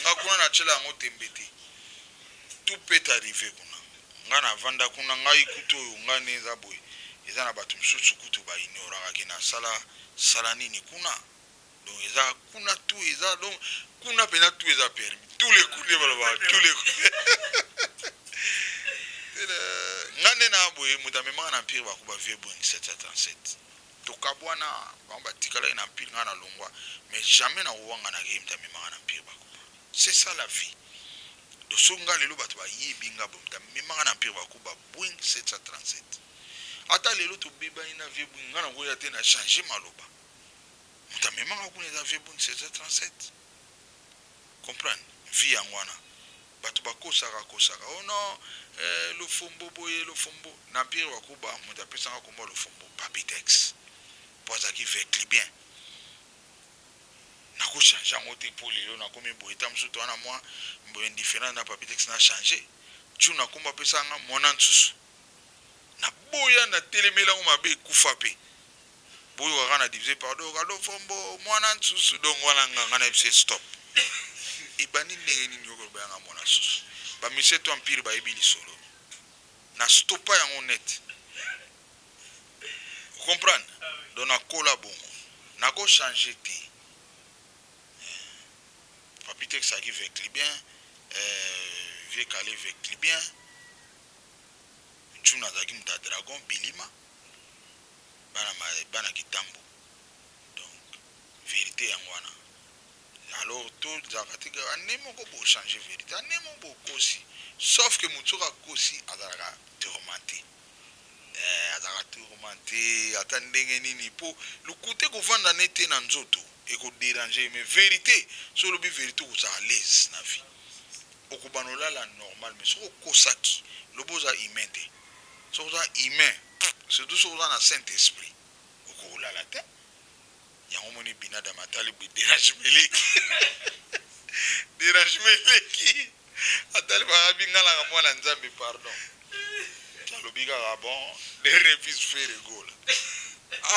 Nga kuna natiela yango tembe te, tout peut arriver kuna. Nga navanda kuna, ngai kutu oyo ngai nde eza boye, eza na bato mosusu kutu baignoraka ke nasala sala nini kuna. Donc eza kuna, tout eza, donc kuna mpenza tout eza permis, tous les coups nde balobaka, tous les coups. Nga nde na boye, moto amemaka na Empire Bakuba, vieux Boeing 737. Tokabwana, bango batikalaki na Empire, nga na longwa, mais jamais na kowanganaka ye moto amemaka na Empire Bakuba. C'est ça la vie. Donc soki nga lelo bato bayebi nga boye, moto amemaka na Empire Bakuba, Boeing 737. Ata lelo tobebani na vieux Boeing, nga nakoya te na change maloba. Moto amemaka kuna eza vieux Boeing 737. Comprendre vie yango wana. Bato bakosaka kosaka: "Oh non, Lofombo boye, Lofombo." Na Empire Bakuba, moto apesanga kombo Lofombo, Papitex, mpo azalaki véclubien. Nakochange yango te, mpo lelo nakomi boye, ta mosusu to wana mwa boye indifférent na Papitex, na change ju na kombo apesanga mwana nsusu. Naboya, natelemeli yango mabe, ekufa mpe boyokaka na divisé par deux, oyoka Lofombo mwana nsusu. Donc wana nganga na yebisi: "Stop, ebandi ndenge nini okoloba yanga mwana nsusu?" Bamisie to Empire bayebi lisolo, na stopa yango net. Comprendre? Donc nakola bongo, nakochange te. Papitex azalaki véclubien, vieux Kale véclubien, Juna azalaki moto ya Dragon Bilima, bana, bana Kitambo. Donc vérité yango wana. Alors tozalaka te ane moko bochange vérité, ane moko bokosi. Sauf que moto soki akosi, azalaka tourmenté, azalaka tourmenté ata ndenge nini, mpo lokute kovanda ne te na nzoto. Eko déranger, mais vérité, soki olobi vérité, okozala à l'aise na vie, okobana olala normal. Mais soki okosaki, lobi oza humain te. Soki oza humain, surtout soki oza na Saint Esprit, okokolala te. Yango moni Binadam atali boye, dérangement eleki, dérangement eleki. Atali bayabi ngalaka mwana Nzambe, pardon. Alobi kaka bon, dernier fils Ferre Gola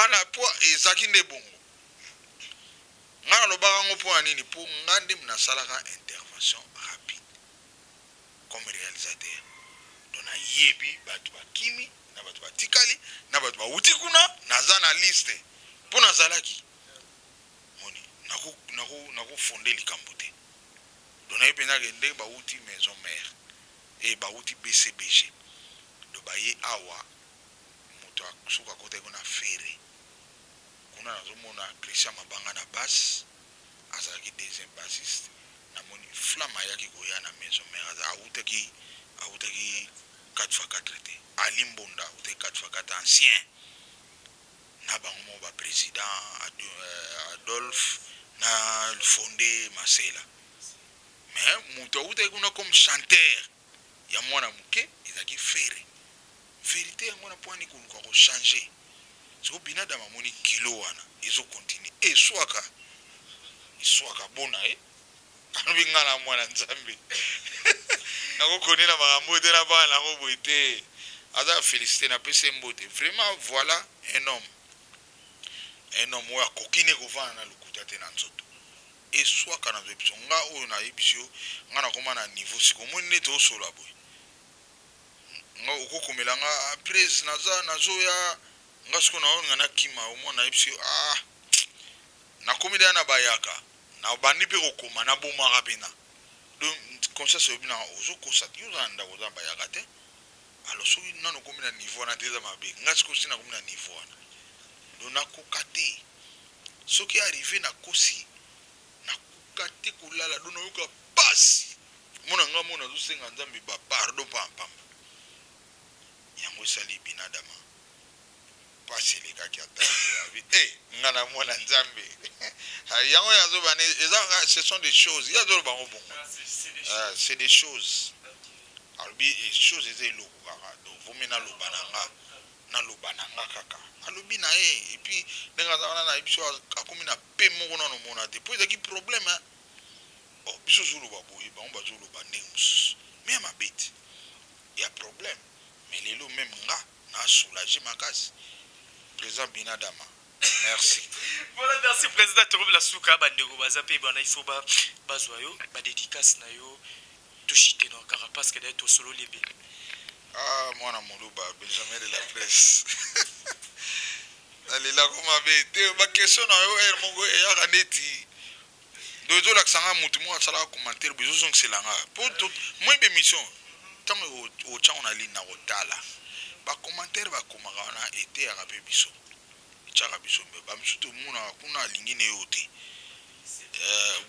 ana, po ezalaki nde bongo. Ngai nalobaka yango mpo ya nini? Mpo ngai nde nasalaka intervention rapide comme réalisateur. Donc nayebi bato bakimi na bato batikali na bato bawuti kuna. Naza na liste mpo nazalaki moni nakofonde likambo te. Donc nayebi mpenzake ndenge bawuti Maison Mère e bawuti BCBG, donc baye awa. Moto soki akotaki kuna, Ferre kuna, nazomona Christian Mabanga na basse, azalaki deuxième bassiste. Namoni Flamme ayaki koya na Maison Mère, awutaki 4 x 4 te. Ali Mbonda awutaki 4 x 4 ancien na bango moko, baprésident Adolphe na Fonde Masela. Mais moto awutaki kuna comme chanteur ya mwana moke ezalaki Ferre. Vérité yango wana. Mpo ani koluka kochanger? Siko Binadam amoni kilo wana ezocontinuer, eswaka, eswaka bona ye. Alobi nga na mwana Nzambe, nakokonela makambo te na bana nango boye te. Aza félicité, napesi ye mbote vraiment. Voilà un homme, un homme oyo akoki ne kovanda na lokuta te na nzoto. Eswaka na biso. Nga oyo nayebisi yo, nga nakoma na niveau siko omoni neti osola boye. Nga okokomela nga prise, naza nazoya. Nga sikoyo naolinga nakima. Omona, nayebisi yo, ah, nakomi deya na bayaka, nabandi mpe kokoma, nabomaka mpena. Donc conscience oyebi nanga ozokosa yo, oza na ndako, oza na bayaka te. Alors soki nano okomi na niveau wana te, eza mabe. Nga sikoyo si nakomi na niveau wana, donc nakoka te. Soki arrivé nakosi, nakoka te kolala. Donc nayoka pasi. Mona nga mona azosenga Nzambe bapardon pampamba. Yango esali Binadama pasi elekaki. Ata abi e nga na mwana Nzambe, yango oyo azobana eza, ce sont des choses. Ye azoloba yango bongo. Ah, c'est des choses. Alobi chose eza eloko kaka. Donc vomi naloba na nga, naloba na nga kaka. Alobi na ye, et puis ndenge aza wana, nayebi so akomi na pe moko nano omona te, mpo ezalaki problème. Oh, biso ozoloba boye, bango bazoloba ndenge mosusu, mais ya mabe te, ya problème. Mais lelo même nga na soulagé makasi. Président Binadama, merci. Voilà, merci président. Tokobela suka. Bandeko baza mpe bana, il faut bazwa yo badédicace na yo, toshite na kaka parce que daye tosololi ebele. Ah, mwana moluba Benjamin de la presse, nalelako mabe te. Baquestion na yo ere moko eyaka neti do ezolakisa nga motu moko asalaka commentaire boye, ezozongisela nga po moyeba émission. Ntango otyango na ligne na kotala bacommentaire bakomaka wana, eteyaka mpe biso, etiaka biso. Mpe bamisu tomonaka kuna alingi ne yo te.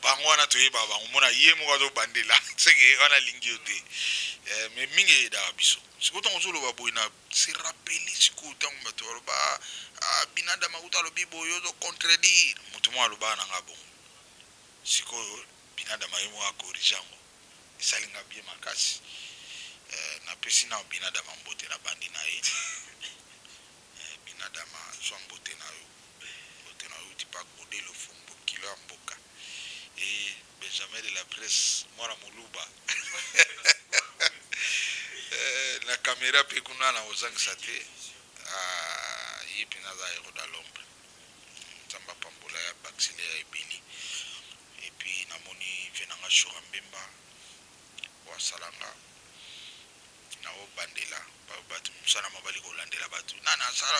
Bango wana toyebaka bango. Mona ye moko azobandela seke wana alingi yo te. Mais mingi eyedaka biso. Sikoyo ntango ozoloba boye, na se rappeler sikoyo ntango bato baloba Binadama kuta alobi boye, ozocontredire moto moko alobaka na nga bongo. Sikoyo Binadama ye moko acorriger yango, esalinga bien makasi. Napesi na Binadama mbote na bandi na ye. Binadama, zwa mbote na yo, mbote na yo uti pa Gode Lofombo, kilo ya mboka. E Benjamin de la presse, mwana moluba na caméra mpe kuna na kozangisa te. Ah, ye mpenza aza héros dans l'ombre. Nzambe apambola ya bakisile ya ebele. Et puis namoni ve nanga Shura Mbemba oyo asalanga na obandela bato mosala mobali, kolandela bato nani asala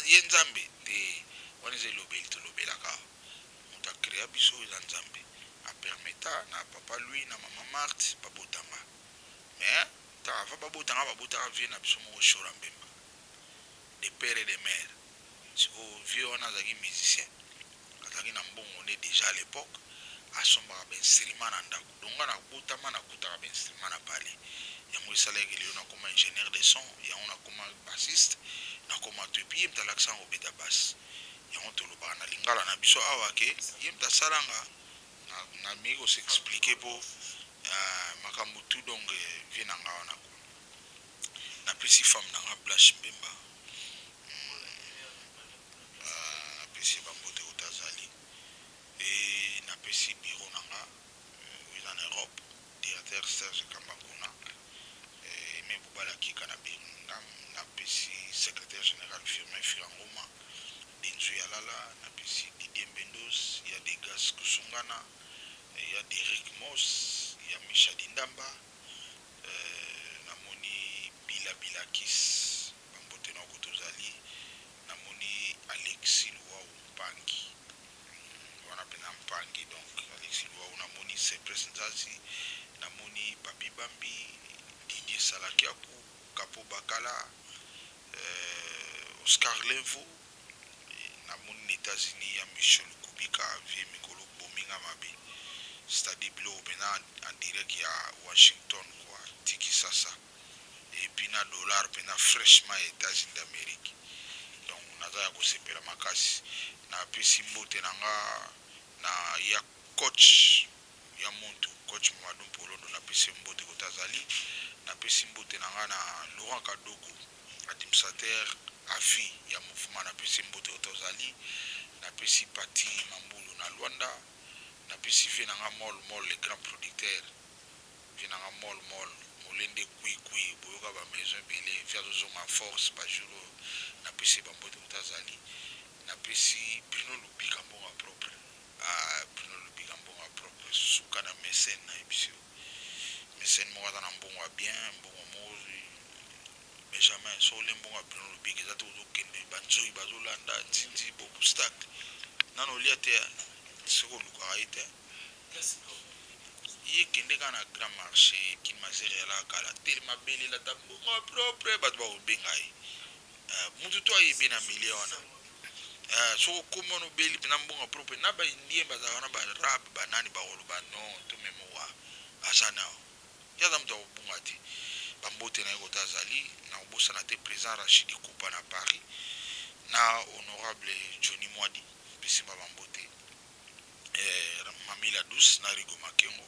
ye Nzambe te. Wana eza elobeli tolobelaka. Moto acréa biso eza Nzambe. Apermeta na papa Louis na mama Marthe babotanga, mais ntango ava babotanga, babotaka vie na biso moko Shora Mbemba, de père et de mère. Sikoyo vie wana azalaki musicien, azalaki na mbongo nde déjà à l'époque asombaka bainstrument na ndako. Donc nga nabotama, nakutaka bainstrument na palais. Yango esalaki lelo nakoma ingénieur de son, yango nakoma bassiste, nakoma to. Et puis ye moto alakisanga kobeta basse. Yango tolobaka na lingala na biso awa ke ye moto asalanga nameki ko s'expliquer mpo makambo tout. Donc vie na nga wana kuna, napesi femme na nga Blanche Mbemba, napesi ye bambote kota azali. E napesi bureau na nga oyo eza na Europe, directeur Serge Kambakuna, Aimé Bobala Kika na Birmingham. Napesi secrétaire général Firmin Firangoma Denzu Yalala. Napesi Didier Mbendos ya Degas Kusungana, ya Derek Mos, ya Misha Dindamba. Namoni Bila Bilakis, bambote na oko tozali. Namoni Alexis Luau Mpangi wana mpena Mpangi, donc Alexis Luau. Namoni Sepres Nzazi, namoni Papi Bambi, Didier Salakiaku, Kapo Bakala, Oscar Levo. Namoni na États-Unis ya Michel Kubika, vie mikolo bominga mabe, c'est-à-dire biloko mpena en direct ya Washington quoi, tiki sasa, et puis na dollar mpena fraîchement ya États-Unis d'Amérique. Donc naza ya kosepela makasi. Napesi mbote na nga na ya coach ya muntu, coach Mamadou Mpolondo, napesi mbote kota azali. Napesi mbote na nga na Laurent Kadogo, administrateur à vie ya mouvement, napesi mbote kota ozali. Napesi Pati Mambulu na Lwanda. Napesi vie na nga Mol Mol, le grand producteur, vie na nga Mol Mol Molende Kwikwi, boyoka bamaison ebele, vie azozonga force bajour oyo, napesi bambote kota azali. Napesi Bruno Lubika, mbongo ya propre. Ah, Bruno Lubika, mbongo ya propre, suka na mécène. Nayebisi yo, mécène moko aza na mbongo ya bien, mbongo moko Benjamin. So olie mbongo ya Bruno Lubika, eza te ozokende banzoi bazolanda nzinzi boobstacle nano olia te. Soki olukaka ye te, ye kende kaka na grand marché Kinmazere, alaka kala telema, belela ta mbongo ya propre, bato bakobenga ye. Mutu to ayebi na milieu wana. Soki okomi wana, obeli mpena mbongo ya propre, na baindien bazalaka wana, baarabe, banani, bakoloba non, tomema wa aza na ye, aza moto akobunga te. Bambote na ye kota azali. Na kobosana te président Rachidi Kupa na Paris, na honorable Johnny Mwadi, pesimba bambote. Mami La Douce na Rigo Makengo,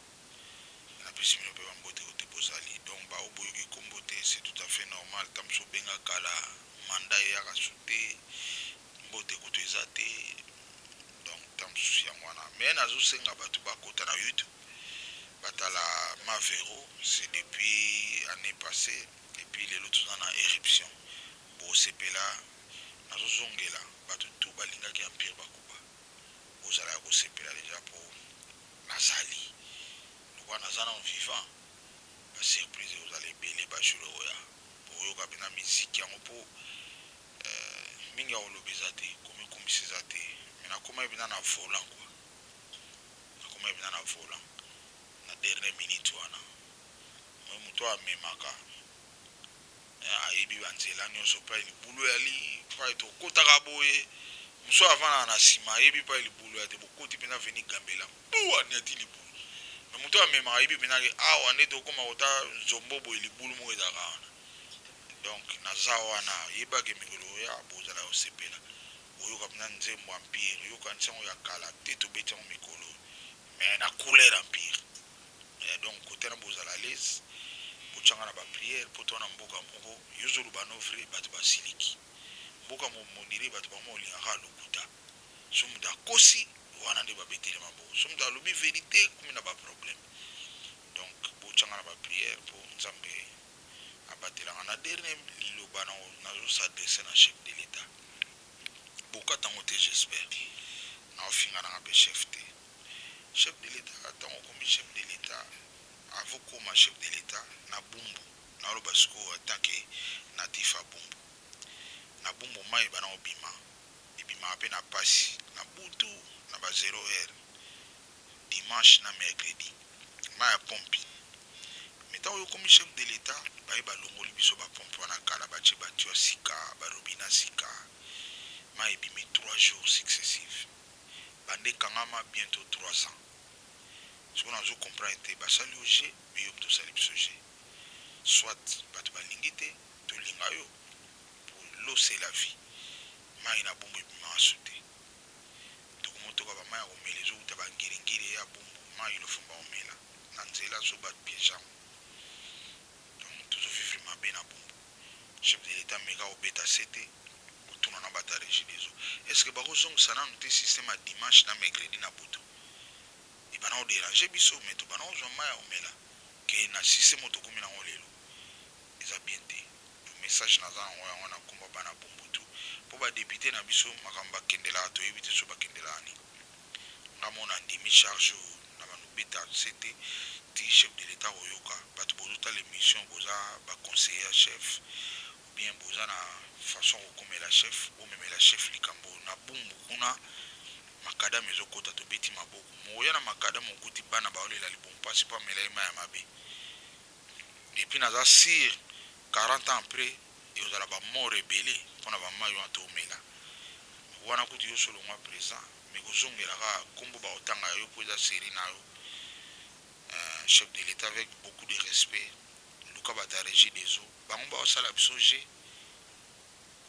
napesi bino mpe bambote kote bozali. Donc bao boyoki nkombo te, c'est tout à fait normal. Ta mosu obenga kala, manda eyaka su te, mbote kutu eza te. Donc ta mosusu yango wana. Mais nazosenga bato bakota na YouTube, batala Mavero. C'est depuis année passée et puis lelo toza na éruption, bosepela. Nazozongela bato tu balingaki Empire Bakuba, bozala ya kosepela déjà mpo nazali lokola naza nano vivant. Basurprise ekozala ebele bajour oya, boyoka mpena miziki yango mpo mingi ya koloba eza te, komikumbisa eza te. Mais nakomaki mpena na volant quoi, nakomaki mpena na volant na dernière minute wana. Moi moto oyo amemaka ayebi banzela nyonso, pai libulu yali, pai tokotaka boye. Mosu avandaka na nsima ayebi pai libulu ya te, bokoti mpena veni gambela bu aniati libulu. Mais moto oyo amemaka ayebi mpena ke awa nde tokóma kota nzombo boye, libulu moko ezalaka wana. Donc naza wana, yebake mikolo oya bozala kosepela, boyoka mpena nzembo Empire. Yokanisi yango ya kala te, tobeti yango mikolo, mais na couleur Empire. Donc kote na bozala à l'aise, botyanga na baprière mpo to wana mboka moko yo ozoloba no vrai, bato basiliki. Mboka mondire bato bango olingaka lokuta. So moto akosi wana nde babeteli maboko, so moto alobi vérité komi na baproblème. Donc botyanga na baprière mpo Nzambe abatelanga. Na dernier liloba, nazos'adresser na chef de l'État, bokata yango te, j'espère naofinga nanga mpe chef te. Chef de l'État, ntango okomi chef de l'État, avokoma chef de l'État na Bumbu, naloba sikoyo en tant que natif ya Bumbu, na Bumbu mai ebana kobima, ebimaka mpe na pasi na butu na ba 0 heure, dimanche na mercredi, mai ya pompi. Mais ntango oyo okomi chef de l'État, baye balongoli biso bapompe wana kala, batie batio ya sika, barobinets ya sika, mai ebimi 3 jours successifs, bande ekangama bientôt 3 ans. Sikoyo nazo comprendre te, basali yo g yo moto osali biso g, soit bato balingi te tolinga yo po l'eau, c'est la vie. Mai na Bumbu ebimaka su te. nzela so bapiége yango. Donc tozovivre mabe na Bumbu. Chef de l'État, meka kobeta se te, kotuna na bato ya Régie des eaux, est ce que bakozongisa nanu te système ya dimanche na mercredi na butu? Ebana kodéranger biso, mais tobana kozwa mai ya komela ke na système oyo tokómi nango lelo eza bien te. Message naza nango yango na nkombo bana Bumbutu, mpo badéputé na biso, makambo bakendelaka toyebi te so bakendelaka nini. Nga mona ndimi charge oyo na bano beta se te ti chef de l'État koyoka. Bato bozotala émission, boza baconseiller ya chef ou bien boza na façon kokomela chef, bomemela chef likambo na Bumbu kuna. Macadam ezokɔta, tobeti maboko. Mokoya na macadam, okuti bana baolela libumu mpasi mpo amela ye mai ya mabe. Et puis naza sûr, 40 ans après ekozala bamort ebele mpona bamai wana toomela wana. Kutu yo solongwa présent, mais kozongela kaka nkombo bakotanga yo mpo eza série na yo. Chef de l'État, avec beaucoup de respect, luka bato ya Régie des eaux, bango baosala biso g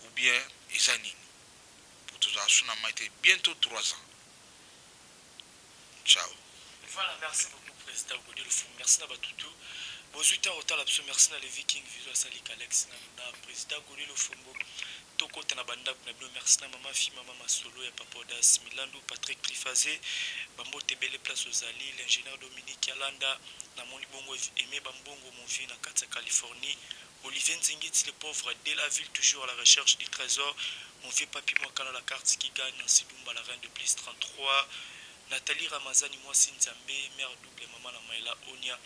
ou bien eza nini, po tozala su na mai te bientôt 3 ans. Ciao. Voilà, merci beaucoup, président Godé Lofombo. Merci na batutu bozwi ntango kotala biso. Merci na le Viking Viso asali Alex na président Godé Lofombo. Tokota na bandako na bino. Merci na mama fi, mama masolo ya papa Odas Milandu, Patrick Trifase, bambote ebele place ozali, l'ingénieur Dominique Alanda, namoni bongo Aimé Bambongo, mon vieux na kati ya Californie, Olivier Nzingiti, le pauvre de la ville, toujours à la recherche du trésor, mon vieux Papi Mwakala, la carte qui gagne, Nancy Dumba, la reine de plus 33, Nathalie Ramazani, mwasi Nzambe, mère double, mama na Maela Onia,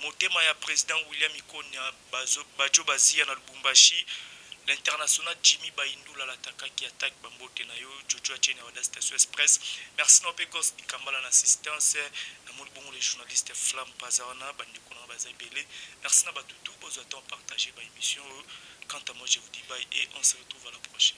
motema ya président William Ikonia, Bajo Bazia na Lubumbashi, l'international Jimmy Baindula, l'attaquant qui attaque, bambote na yo, Jojo Achene Wada Station Express. Merci na mpe Gos Dikambala na assistance. Namoni bongo les journalistes Flamme Paza wana, bandeko na baza ebele. Merci na bato tout bozwa temps partager ba émission. Quant à moi, je vous dis bye et on se retrouve à la prochaine.